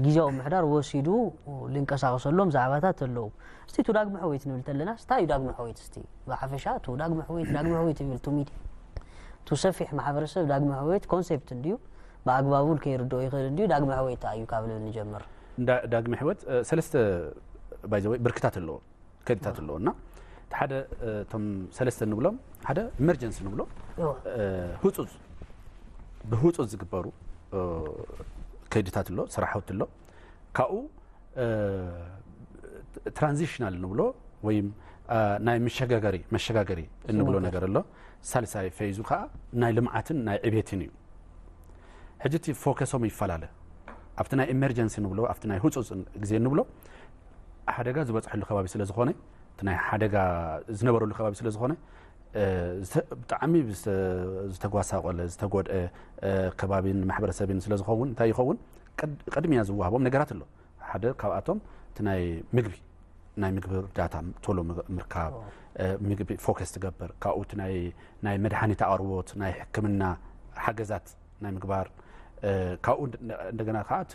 ግዜያዊ ምሕዳር ወሲዱ ልንቀሳቀሰሎም ዛዕባታት ኣለዉ። እስቲ እቲ ዳግመ ሕወየት ንብል ተለና ስታ እዩ ዳግመ ሕወየት እስቲ ብሓፈሻ እቲ ዳግመ ሕወየት ዳግመ ሕወየት ይብል ቱ ሚዲ ቱ ሰፊሕ ማሕበረሰብ ዳግመ ሕወየት ኮንሴፕት እንድዩ ብኣግባቡ ከይርድኦ ይኽእል እንድዩ ዳግመ ሕወየት እዩ ካብ ልብል ንጀምር። ዳግመ ሕወት ሰለስተ ባይዘወይ ብርክታት ኣለዎ ከድታት ኣለዎ እና ሓደ እቶም ሰለስተ ንብሎም ሓደ ኢመርጀንሲ ንብሎ ህፁፅ ብህፁፅ ዝግበሩ ከይድታት ኣሎ ስራሕውቲ ኣሎ ካብኡ ትራንዚሽናል ንብሎ ወይም ናይ መሸጋገሪ መሸጋገሪ እንብሎ ነገር ኣሎ ሳልሳይ ፌዙ ከዓ ናይ ልምዓትን ናይ ዕቤትን እዩ ሕጂ እቲ ፎከሶም ይፈላለ ኣብቲ ናይ ኢመርጀንሲ ንብሎ ኣብቲ ናይ ህፁፅ ግዜ ንብሎ ሓደጋ ዝበፅሐሉ ከባቢ ስለ ዝኾነ እቲ ናይ ሓደጋ ዝነበረሉ ከባቢ ስለ ዝኾነ ብጣዕሚ ዝተጓሳቆለ ዝተጎድአ ከባቢን ማሕበረሰብን ስለ ዝኸውን እንታይ ይኸውን ቅድሚያ ዝዋሃቦም ነገራት ኣሎ ሓደ ካብኣቶም እቲ ናይ ምግቢ ናይ ምግቢ እርዳታ ቶሎ ምርካብ ምግቢ ፎከስ ትገብር ካብኡ ናይ መድሓኒት ኣቅርቦት ናይ ሕክምና ሓገዛት ናይ ምግባር ካብኡ እንደገና ከዓ እቲ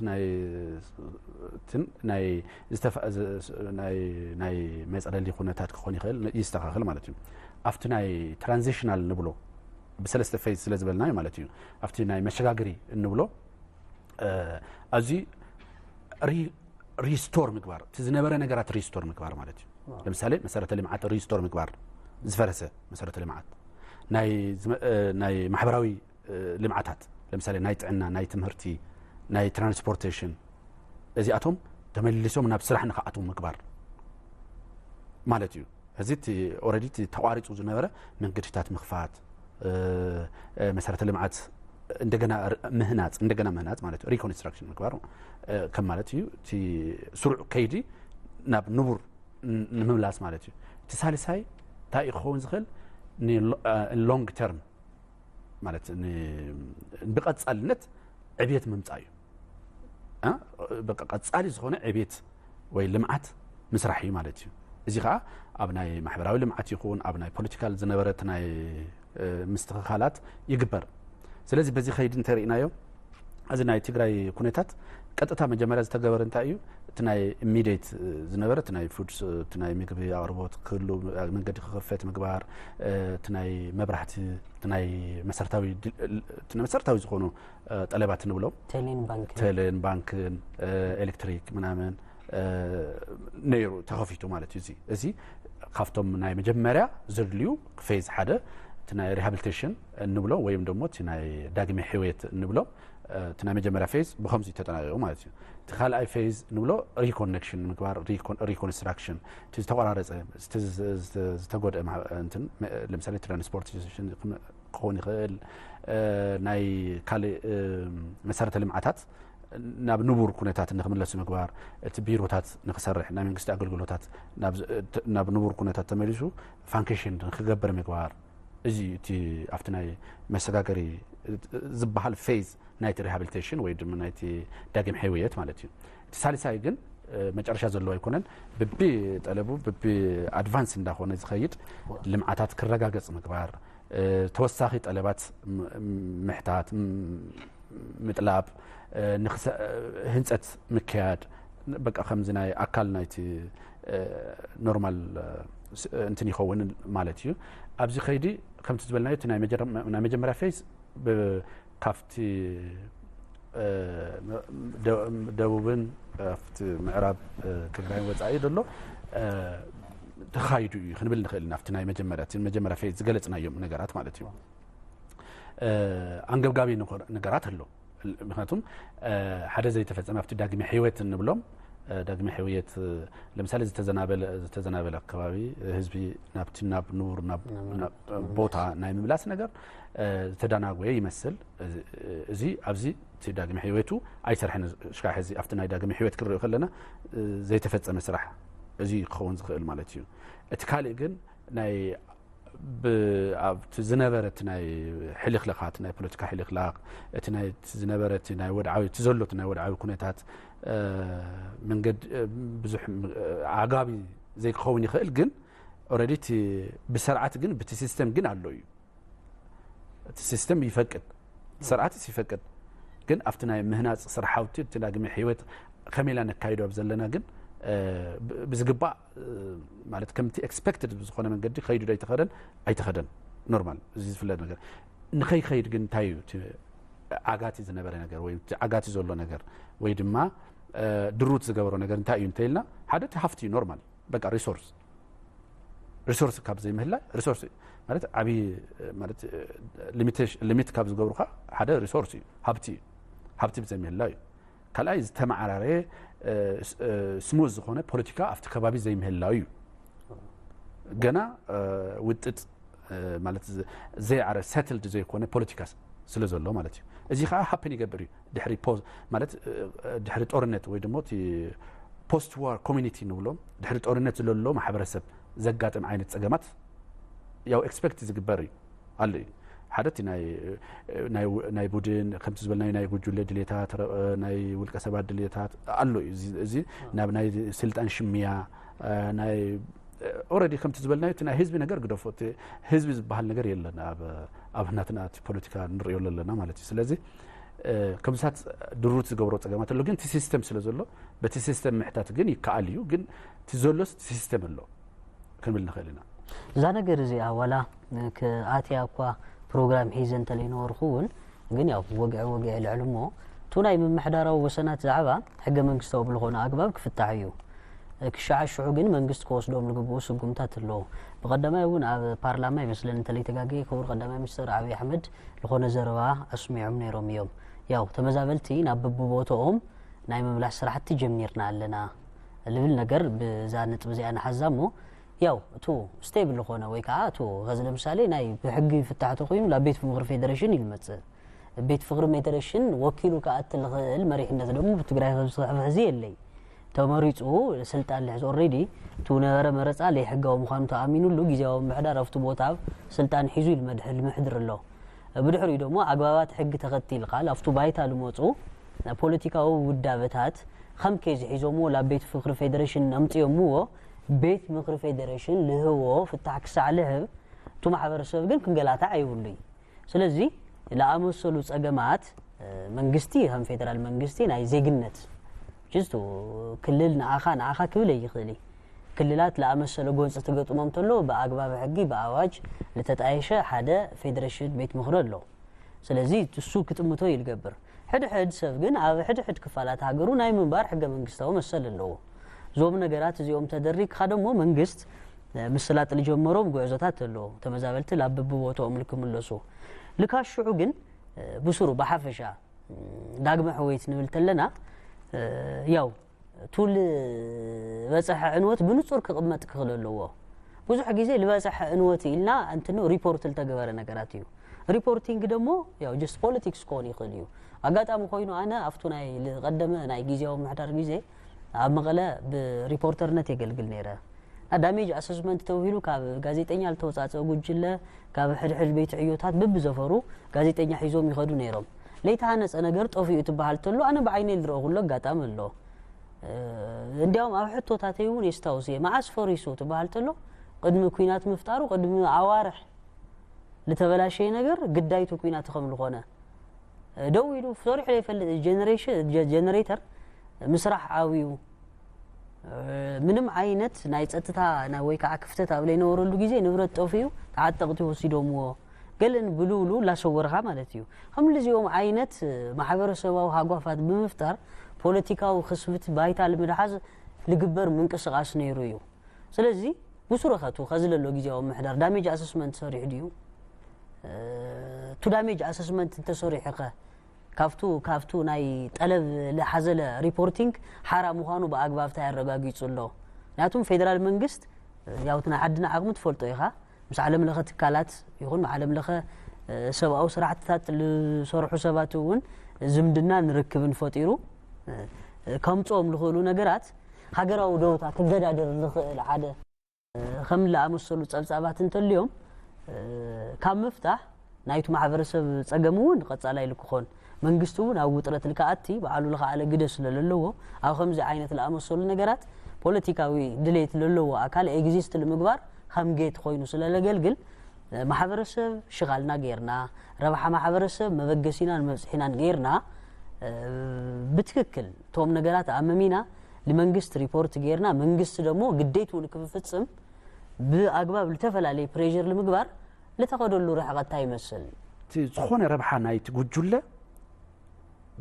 ናይ ናይ መፀለሊ ኩነታት ክኾን ይኽእል ይስተኻኽል ማለት እዩ ኣብቲ ናይ ትራንዚሽናል ንብሎ ብሰለስተ ፌዝ ስለ ዝበልናዮ ማለት እዩ ኣብቲ ናይ መሸጋገሪ እንብሎ ኣዚ ሪስቶር ምግባር እቲ ዝነበረ ነገራት ሪስቶር ምግባር ማለት እዩ ለምሳሌ መሰረተ ልምዓት ሪስቶር ምግባር ዝፈረሰ መሰረተ ልምዓት ናይ ማሕበራዊ ልምዓታት ለምሳሌ ናይ ጥዕና ናይ ትምህርቲ ናይ ትራንስፖርቴሽን እዚኣቶም ተመሊሶም ናብ ስራሕ ንክኣትዉ ምግባር ማለት እዩ እዚ ኦረዲ ተቋሪፁ ዝነበረ መንገድታት ምኽፋት መሰረተ ልምዓት እንደገና ምህናፅ እንደገና ምህናፅ ማለት ሪኮንስትራክሽን ምግባር ከም ማለት እዩ እቲ ስሩዕ ከይዲ ናብ ንቡር ንምምላስ ማለት እዩ እቲ ሳልሳይ እንታይ ክኸውን ዝኽእል ሎንግ ተርም ማለት ብቐፃልነት ዕብየት ምምፃእ እዩ በቃ ቀፃሊ ዝኾነ ዕብየት ወይ ልምዓት ምስራሕ እዩ ማለት እዩ እዚ ከዓ ኣብ ናይ ማሕበራዊ ልምዓት ይኹን ኣብ ናይ ፖለቲካል ዝነበረት ናይ ምስትኽኻላት ይግበር ስለዚ በዚ ከይዲ እንተርኢናዮ እዚ ናይ ትግራይ ኩነታት ቀጥታ መጀመርያ ዝተገበረ እንታይ እዩ እቲ ናይ ኢሚዲየት ዝነበረ እቲ ናይ ፉድስ እቲ ናይ ምግቢ ኣቅርቦት ክህሉ መንገዲ ክኸፈት ምግባር እቲ ናይ መብራህቲ ናይ መሰረታዊ ዝኾኑ ጠለባት ንብሎም ቴሌን ባንክን ኤሌክትሪክ ምናምን ነይሩ ተኸፊቱ ማለት እዩ እዚ ካብቶም ናይ መጀመርያ ዘድልዩ ፌዝ ሓደ እቲ ናይ ሪሃብሊቴሽን እንብሎ ወይም ደሞ እቲ ናይ ዳግመ ሕውየት እንብሎ እቲ ናይ መጀመርያ ፌዝ ብከምዚ ተጠናቂቁ ማለት እዩ እቲ ካልኣይ ፌዝ ንብሎ ሪኮኔክሽን ንምግባር ሪኮንስትራክሽን እቲ ዝተቆራረፀ ዝተጎድአ ለምሳሌ ትራንስፖርቴሽን ክኸውን ይኽእል ናይ ካልእ መሰረተ ልምዓታት ናብ ንቡር ኩነታት ንክምለሱ ምግባር እቲ ቢሮታት ንክሰርሕ ናይ መንግስቲ ኣገልግሎታት ናብ ንቡር ኩነታት ተመሊሱ ፋንክሽን ንክገብር ምግባር እዚ እቲ ኣብቲ ናይ መሰጋገሪ ዝበሃል ፌዝ ናይቲ ሪሃብሊቴሽን ወይ ድማ ናይቲ ዳግም ሕውየት ማለት እዩ እቲ ሳልሳይ ግን መጨረሻ ዘለዎ ኣይኮነን ብቢ ጠለቡ ብቢ ኣድቫንስ እንዳኾነ ዝኸይድ ልምዓታት ክረጋገፅ ምግባር ተወሳኺ ጠለባት ምሕታት ምጥላብ ህንፀት ምክያድ በቃ ከምዚ ናይ ኣካል ናይቲ ኖርማል እንትን ይኸውን ማለት እዩ ኣብዚ ከይዲ ከምቲ ዝበልናዮ እቲ ናይ መጀመርያ ፌዝ ካብቲ ደቡብን ኣብቲ ምዕራብ ትግራይን ወፃኢ ዘሎ ተኻይዱ እዩ ክንብል ንኽእል ኢና። ኣብቲ ናይ መጀመርያ እቲ መጀመርያ ፌዝ ዝገለጽናዮም ነገራት ማለት እዩ። እ፣ ኣንገብጋቢ ንኾ-፣ ነገራት ኣሎ። ምክንያቱም፣ እ፣ ሓደ ዘይተፈጸመ ኣብቲ ዳግመ ህይወት እንብሎም፣ እ፣ ዳግመ ህይወት፣ እ፣ ለምሳሌ ዝተዘናበለ፣ ዝተዘናበለ ኣከባቢ፣ እ፣ ህዝቢ ናብቲ ናብ ንቡር ናብ፣ ናብ ናብ፣ ናብ ቦታ ናይ ምምላስ ነገር፣ እ፣ ዝተዳናጎየ ይመስል። እዚ፣ እዚ ኣብዚ እቲ ዳግመ ህይወቱ ኣይሰርሐን። ሽካዕ ሕዚ ኣብቲ ናይ ዳግመ ህይወት ክንሪኦ ከለና፣ እ፣ ዘይተፈጸመ ስራሕ እዚ ክኸውን ዝኽእል ማለት እዩ። እቲ ካልእ ግን ናይ ብ-፣ ኣብቲ ዝነበረ እቲ ናይ ሕልኽላኻት፣ ናይ ፖለቲካ ሕልኽላኽ፣ እቲ ናይ፣ እቲ ዝነበረ እቲ ናይ ወድዓዊ፣ እቲ ዘሎ እቲ ናይ ወድዓዊ ኩነታት፣ እ፣ መንገድ፣ እ፣ ብዙሕ፣ እ፣ ኣዕጋቢ ዘይክኸውን ይኽእል፣ ግን ኦረዲ እቲ ብስርዓት ግን፣ ብቲ ሲስተም ግን ኣሎ እዩ። እቲ ሲስተም ይፈቅድ፣ ስርዓትስ ይፈቅድ። ግን ኣብቲ ናይ ምህናጽ ስራሓውቲ፣ እቲ ዳግመ ህይወት ከመይ ኢላ ነካይዶ ኣብ ዘለና ግን፣ እ፣ ብ-፣ ብዝግባእ፣ እ፣ ማለት ከምቲ ኤክስፐክትድ ብዝኾነ መንገዲ ከይዱ ዶ ኣይተኸደን? ኣይተኸደን። ኖርማል፣ እዚ ዝፍለጥ ነገር። ንኸይኸይድ ግን እንታይ እዩ እቲ ዓጋቲ ዝነበረ ነገር ወይ እቲ ዓጋቲ ዘሎ ነገር ወይ ድማ፣ እ፣ ድሩት ዝገበሮ ነገር እንታይ እዩ እንተኢልና፣ ሓደ እቲ ሃፍቲ እዩ፣ ኖርማል፣ በቃ ሪሶርስ። ሪሶርስ ካብ ዘይምህላ፣ ሪሶርስ ማለት ዓቢ፣ ማለት፣ ሊሚቴሽ-፣ ሊሚት ካብ ዝገብሩኻ ሓደ ሪሶርስ እዩ፣ ሃብቲ እዩ። ሃብቲ ብዘይምህላ እዩ። ካልኣይ ዝተመዓራረየ፣ እ፣ ስ-፣ እ፣ ስሙዝ ዝኾነ ፖለቲካ ኣብቲ ከባቢ ዘይምህላው እዩ። ገና፣ እ፣ ውጥጥ፣ እ፣ ማለት ዘ-፣ ዘይዓረ ሰትልድ ዘይኮነ ፖለቲካ ስ-፣ ስለ ዘሎ ማለት እዩ። እዚ ከዓ ሃፕን ይገብር እዩ። ድሕሪ ፖዝ-፣ ማለት፣ እ፣ እ፣ ድሕሪ ጦርነት ወይ ድማ እቲ ፖስት ዋር ኮሚኒቲ ንብሎ፣ ድሕሪ ጦርነት ዝለሎ ማሕበረሰብ ዘጋጥም ዓይነት ጸገማት ያው ኤክስፐክት ዝግበር እዩ፣ ኣሎ እዩ። ሓደ እቲ ናይ፣ ናይ ው-፣ ናይ ቡድን፣ ከምቲ ዝበልናዮ ናይ ጉጅለ ድሌታት፣ ረ-፣ ናይ ውልቀ ሰባት ድሌታት ኣሎ እዩ። እዚ፣ እዚ ናብ ናይ ስልጣን ሽምያ፣ እ፣ ናይ፣ እ፣ ኦረዲ ከምቲ ዝበልናዮ እቲ ናይ ህዝቢ ነገር ግደፎ፣ እቲ ህዝቢ ዝበሃል ነገር የለን ኣብ፣ ኣብ ናትና እቲ ፖለቲካ ንርእዮ ዘለና ማለት እዩ። ስለዚ፣ እ፣ ከምሳት ድሩት ዝገብሮ ጸገማት ኣሎ፣ ግን እቲ ሲስተም ስለ ዘሎ፣ በቲ ሲስተም ምሕታት ግን ይከኣል እዩ። ግን እቲ ዘሎስ እቲ ሲስተም ኣሎ ክንብል ንኽእል ኢና። እዛ ነገር እዚኣ ዋላ ክኣትያ እኳ ፕሮግራም ሒዘ እንተለይነበርኩ እውን፣ ግን ያው ወግዒ ወግዒ ይልዕል እሞ፣ እቱ ናይ ምምሕዳራዊ ወሰናት ዛዕባ ሕገ መንግስታዊ ብልኾነ ኣግባብ ክፍታሕ እዩ። ክሻዓሽዑ ግን መንግስቲ ክወስዶም ዝግብኡ ስጉምታት ኣለዉ። ብቐዳማይ እውን ኣብ ፓርላማ ይመስለኒ እንተለይተጋግየ ክቡር ቀዳማይ ሚኒስትር ኣብይ ኣሕመድ ዝኾነ ዘረባ ኣስሚዖም ነይሮም እዮም። ያው ተመዛበልቲ ናብ በብቦትኦም ናይ ምምላስ ስራሕቲ ጀሚርና ኣለና ልብል ነገር ብዛ ነጥቢ እዚኣ ንሓዛ እሞ፣ ያው እቱ ስቴብል ዝኾነ ወይ ከዓ እቱ ኸዚ ለምሳሌ ናይ ብሕጊ ፍታሕ ተኾይኑ ናብ ቤት ምኽሪ ፌዴሬሽን እዩ ዝመፅእ። ቤት ፍቕሪ ሜተረሽን ወኪሉ ክኣቲ ዝኽእል መሪሕነት ደግሞ ብትግራይ ከም ዝስሕብ ሕዚ የለይ። ተመሪፁ ስልጣን ልሕዝ ኦልሬዲ እቲ ነበረ መረፃ ለይሕጋዊ ምዃኑ ተኣሚኑሉ ግዜያዊ ምምሕዳር ኣብቲ ቦታ ስልጣን ሒዙ ይልመድሕ ልምሕድር ኣሎ። ብድሕሪኡ ደግሞ ኣግባባት ሕጊ ተኸቲልካ ኣብቲ ባይታ ልመፁ ፖለቲካዊ ውዳበታት ከም ኬዝ ሒዞምዎ ላብ ቤት ፍቅሪ ፌደሬሽን ኣምፅዮምዎ ቤት ምክሪ ፌደሬሽን ልህቦ ፍታሕ ክሳዕ ልህብ እቱ ማሕበረሰብ ግን ክንገላታዕ የብሉይ። ስለዚ ለኣመሰሉ ጸገማት መንግስቲ ከም ፌደራል መንግስቲ ናይ ዜግነት ጅስቱ ክልል ንኣኻ ንኣኻ ክብል ኣይኽእል እዩ። ክልላት ለኣመሰለ ጎንፂ ትገጥሞም ተሎ ብኣግባብ ሕጊ ብኣዋጅ ልተጣየሸ ሓደ ፌደሬሽን ቤት ምኽሪ ኣሎ። ስለዚ እሱ ክጥምቶ እዩ ልገብር። ሕድሕድ ሰብ ግን ኣብ ሕድሕድ ክፋላት ሃገሩ ናይ ምንባር ሕገ መንግስታዊ መሰል ኣለዎ። እዞም ነገራት እዚኦም ተደሪግካ ደሞ መንግስት ምስላጥ ልጀመሮም ጉዕዞታት ኣለዎ። ተመዛበልቲ ላብ በብቦታኦም ልክምለሱ ልካሽዑ ግን ብስሩ ብሓፈሻ ዳግመ ሕወይት ንብል ተለና ያው ቱ ልበፀሐ ዕንወት ብንፁር ክቕመጥ ክኽእል ኣለዎ። ብዙሕ ግዜ ልበፀሐ ዕንወት ኢልና እንትኑ ሪፖርት ልተገበረ ነገራት እዩ። ሪፖርቲንግ ደሞ ያው ጀስት ፖለቲክስ ክኾን ይኽእል እዩ። ኣጋጣሚ ኮይኑ ኣነ ኣብቱ ናይ ልቐደመ ናይ ግዜያዊ ምሕዳር ግዜ ኣብ መቐለ ብሪፖርተርነት የገልግል ነይረ። ዳሜጅ ኣሰስመንት ተባሂሉ ካብ ጋዜጠኛ ልተወፃፀአ ጉጅለ ካብ ሕድሕድ ቤት ዕዮታት ብብዘፈሩ ጋዜጠኛ ሒዞም ይኸዱ ነይሮም። ለይተሃነፀ ነገር ጠፊኡ ትበሃል ተሎ ኣነ ብዓይነይ ልረእኹሉ ኣጋጣሚ ኣሎ። እንዲያውም ኣብ ሕቶታተይ እውን የስታውስ እየ መዓስ ፈሪሱ ትበሃል ተሎ ቅድሚ ኩናት ምፍጣሩ ቅድሚ ኣዋርሕ ልተበላሸየ ነገር ግዳይቱ ኩናት ከም ዝኾነ ደው ኢሉ ሰሪሑ ዘይፈልጥ ጀነሬተር ምስራሕ ዓብዩ ምንም ዓይነት ናይ ፀጥታ ወይ ከዓ ክፍተት ኣብ ዘይነበረሉ ግዜ ንብረት ጠፊኡ ተዓጠቕቲ ወሲዶምዎ ገለን ብልውሉ ላሰወርካ ማለት እዩ። ከምልዚኦም ዓይነት ማሕበረሰባዊ ሃጓፋት ብምፍጣር ፖለቲካዊ ክስብት ባይታ ልምድሓዝ ልግበር ምንቅስቃስ ነይሩ እዩ። ስለዚ ብሱሩ ኸ እቲ ኸዚ ለሎ ግዜያዊ ምምሕዳር ዳሜጅ ኣሰስመንት ሰሪሑ ድዩ? እ፣ ቱ ዳሜጅ ኣሰስመንት እንተሰሪሑ ኸ ካብቱ ካብቱ ናይ ጠለብ ዝሓዘለ ሪፖርቲንግ ሓራ ምዃኑ ብኣግባብ እንታይ ኣረጋጊጹ ኣሎ? ምክንያቱም ፌደራል መንግስት፣ እ፣ ያው እቲ ናይ ዓድና ዓቕሚ ትፈልጦ ኢኻ። ምስ ዓለም ለኸ ትካላት ይኹን ዓለም ለኸ፣ እ፣ ሰብኣዊ ስራሕትታት ዝሰርሑ ሰባት እውን ዝምድናን ርክብን ፈጢሩ፣ እ፣ ከምጽኦም ዝኽእሉ ነገራት ሃገራዊ ደውታ ክገዳደር ዝኽእል ሓደ ከም ዝኣመሰሉ ጸብጻባት እንተልዮም፣ እ፣ ካብ ምፍታሕ ናይቲ ማሕበረሰብ ጸገም እውን ቀጻላይ ኢሉ ክኾን፣ መንግስቲ እውን ኣብ ውጥረት ልክኣቲ ባዕሉ ዝኸኣለ ግደ ስለ ዘለዎ፣ ኣብ ከምዚ ዓይነት ዝኣመሰሉ ነገራት ፖለቲካዊ ድሌት ለለዎ ኣካል ኤግዚስት ንምግባር ከም ጌት ኮይኑ ስለ ለገልግል፣ እ፣ ማሕበረሰብ ሽቓልና ጌርና፣ ረብሓ ማሕበረሰብ መበገሲናን መብጽሒናን ጌርና፣ እ፣ ብትክክል እቶም ነገራት ኣመሚና ንመንግስቲ ሪፖርት ጌርና፣ መንግስቲ ደግሞ ግዴትኡ ንክፍጽም ብኣግባብ ዝተፈላለየ ፕሬር ንምግባር ልተኸደሉ ርሕቐት እንታይ ይመስል? እቲ ዝኾነ ረብሓ ናይቲ ጉጅለ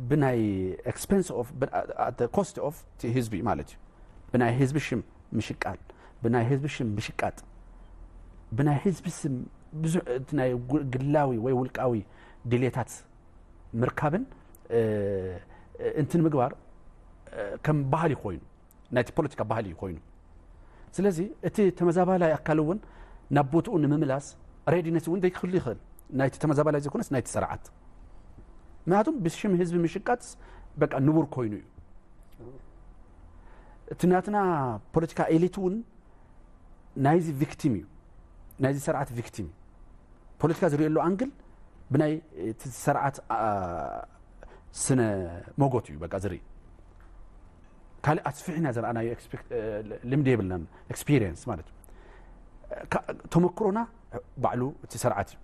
ብናይ ኤክስፐንስ ኦፍ ኮስት ኦፍ እቲ ህዝቢ ማለት እዩ። ብናይ ህዝቢ ሽም ምሽቃል፣ ብናይ ህዝቢ ሽም ምሽቃጥ፣ ብናይ ህዝቢ ስም ብዙሕ እቲ ናይ ጉ- ግላዊ ወይ ውልቃዊ ድሌታት ምርካብን እ፣ እንትን ምግባር እ፣ ከም ባህሊ ኮይኑ ናይቲ ፖለቲካ ባህሊ እዩ ኮይኑ። ስለዚ እቲ ተመዛባላይ ኣካል እውን ናብ ቦትኡ ንምምላስ ሬዲነስ እውን ዘይክህሉ ይኽእል፣ ናይቲ ተመዛባላይ ዘይኮነስ ናይቲ ስርዓት። ምክንያቱም ብሽም ህዝቢ ምሽቃጥስ በቃ ንቡር ኮይኑ እዩ። እቲ ናትና ፖለቲካ ኤሊት እውን ናይዚ ቪክቲም እዩ፣ ናይዚ ስርዓት ቪክቲም እዩ። ፖለቲካ ዝርእየሉ ኣንግል ብናይ እቲ ስርዓት ኣ፣ ስነ ሞጎት እዩ በቃ ዝርኢ። ካልእ ኣስፊሕና ዘርኣናዮ ኤክስፔክት- እ፣ ልምዲ የብልናን፣ ኤክስፒሪየንስ ማለት እዩ። ካ- ተመክሮና ባዕሉ እቲ ስርዓት እዩ።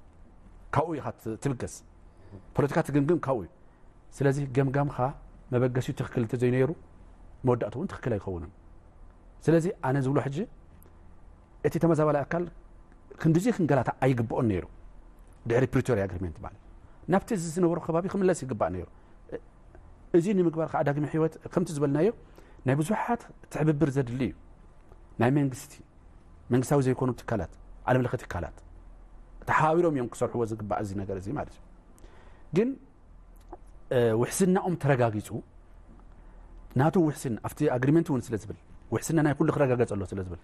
ካብኡ ኢኻ ት- ትብገስ። ፖለቲካ ትግምግም ካብኡ እዩ። ስለዚ ገምጋምኻ መበገሲኡ ትኽክል እንተዘይነይሩ መወዳእቱ እውን ትኽክል ኣይኸውንን። ስለዚ ኣነ ዝብሎ ሕጂ እቲ ተመዛባላይ ኣካል ክንድዚ ክንገላታ ኣይግብኦን ነይሩ። ድሕሪ ፕሪቶሪያ ኣግሪመንት ማለት ናብቲ እዚ ዝነበሮ ከባቢ ክምለስ ይግባእ ነይሩ። እዚ ንምግባር ከዓ ዳግመ ህይወት ከምቲ ዝበልናዮ ናይ ብዙሓት ትዕብብር ዘድሊ እዩ። ናይ መንግስቲ፣ መንግስታዊ ዘይኮኑ ትካላት፣ ዓለም ለኸ ትካላት ተሓባቢሮም እዮም ክሰርሕዎ ዝግባእ እዚ ነገር እዚ ማለት እዩ። ግን እ፣ ውሕስናኦም ተረጋጊጹ ናቱ ውሕስና ኣብቲ ኣግሪመንት እውን ስለ ዝብል ውሕስና ናይ ኩሉ ክረጋገጽ ኣሎ ስለ ዝብል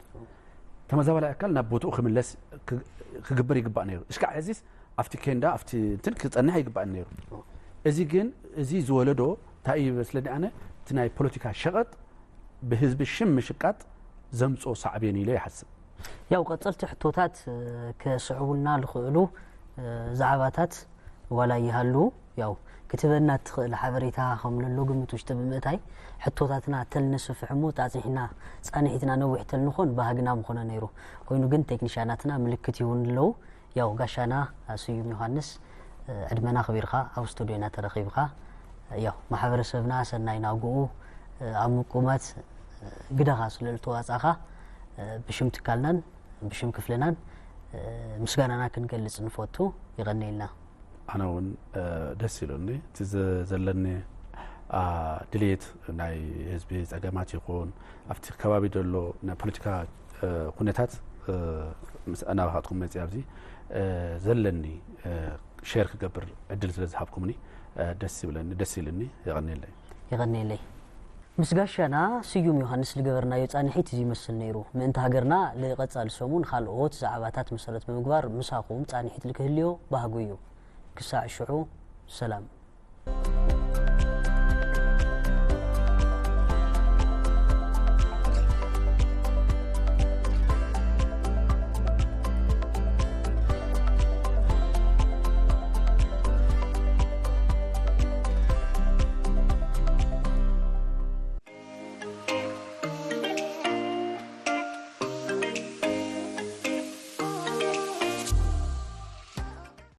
ተመዛባላይ ኣካል ናብ ቦትኡ ክምለስ ክ- ክግበር ይግባእ ነይሩ። እሽካዕ ሕዚስ ኣብቲ ኬንዳ ኣብቲ እንትን ክጸንሕ ኣይግባእን ነይሩ። እዚ ግን እዚ ዝወለዶ እንታይ እዩ መስለኒ ኣነ እቲ ናይ ፖለቲካ ሸቐጥ ብህዝቢ ሽም ምሽቃጥ ዘምጽኦ ሳዕቤን ኢለ ይሓስብ። ያው ቀጸልቲ ሕቶታት እ፣ ክስዕቡልና ዝኽእሉ እ፣ ዛዕባታት ዋላ ይሃሉ ያው ክትበና እትኽእል ሓበሬታ ከም ለሎ ግምት ውሽጢ ብምእታይ ሕቶታትና ተልነስፍሕ እሞ ጻጽሒና ጻንሒትና ነዊሕ ተልንኾን ባህግና ምኾነ ነይሩ። ኮይኑ ግን ቴክኒሻናትና ምልክት ይውን ኣለዉ። ያው ጋሻና ስዩም ዮሃንስ እ፣ ዕድመና ኣኽቢርካ ኣብ ስቱድዮና ተረኺብካ ያው ማሕበረሰብና ሰናይ ናጉኡ እ፣ ኣብ ምቁማት እ፣ ግደኻ ስለ ልተዋጻእካ እ፣ ብሽም ትካልናን ብሽም ክፍልናን እ፣ ምስጋናና ክንገልጽ ንፈቱ። ይቐንየልና። ኣነ እውን እ፣ ደስ ኢሉኒ እቲ ዘ- ዘለኒ ኣ፣ ድሌት ናይ ህዝቢ ጸገማት ይኹን ኣብቲ ከባቢ ዘሎ ናይ ፖለቲካ እ፣ ኩነታት እ፣ ምስ ኣናባኻትኩም መፅእ ኣብዚ እ፣ ዘለኒ እ፣ ሼር ክገብር ዕድል ስለ ዝሃብኩምኒ እ፣ ደስ ይብለኒ ደስ ኢልኒ። የቐንየለይ። የቐንየለይ። ምስ ጋሻና ስዩም ዮሃንስ ዝገበርናዮ ጻንሒት እዚ ይመስል ነይሩ። ምእንቲ ሃገርና ልቐጻሊ ሰሙን ካልኦት ዛዕባታት መሰረት ብምግባር ምሳኹም ጻንሒት ልክህልዮ ባህጉ እዩ። ክሳዕ ሽዑ ሰላም።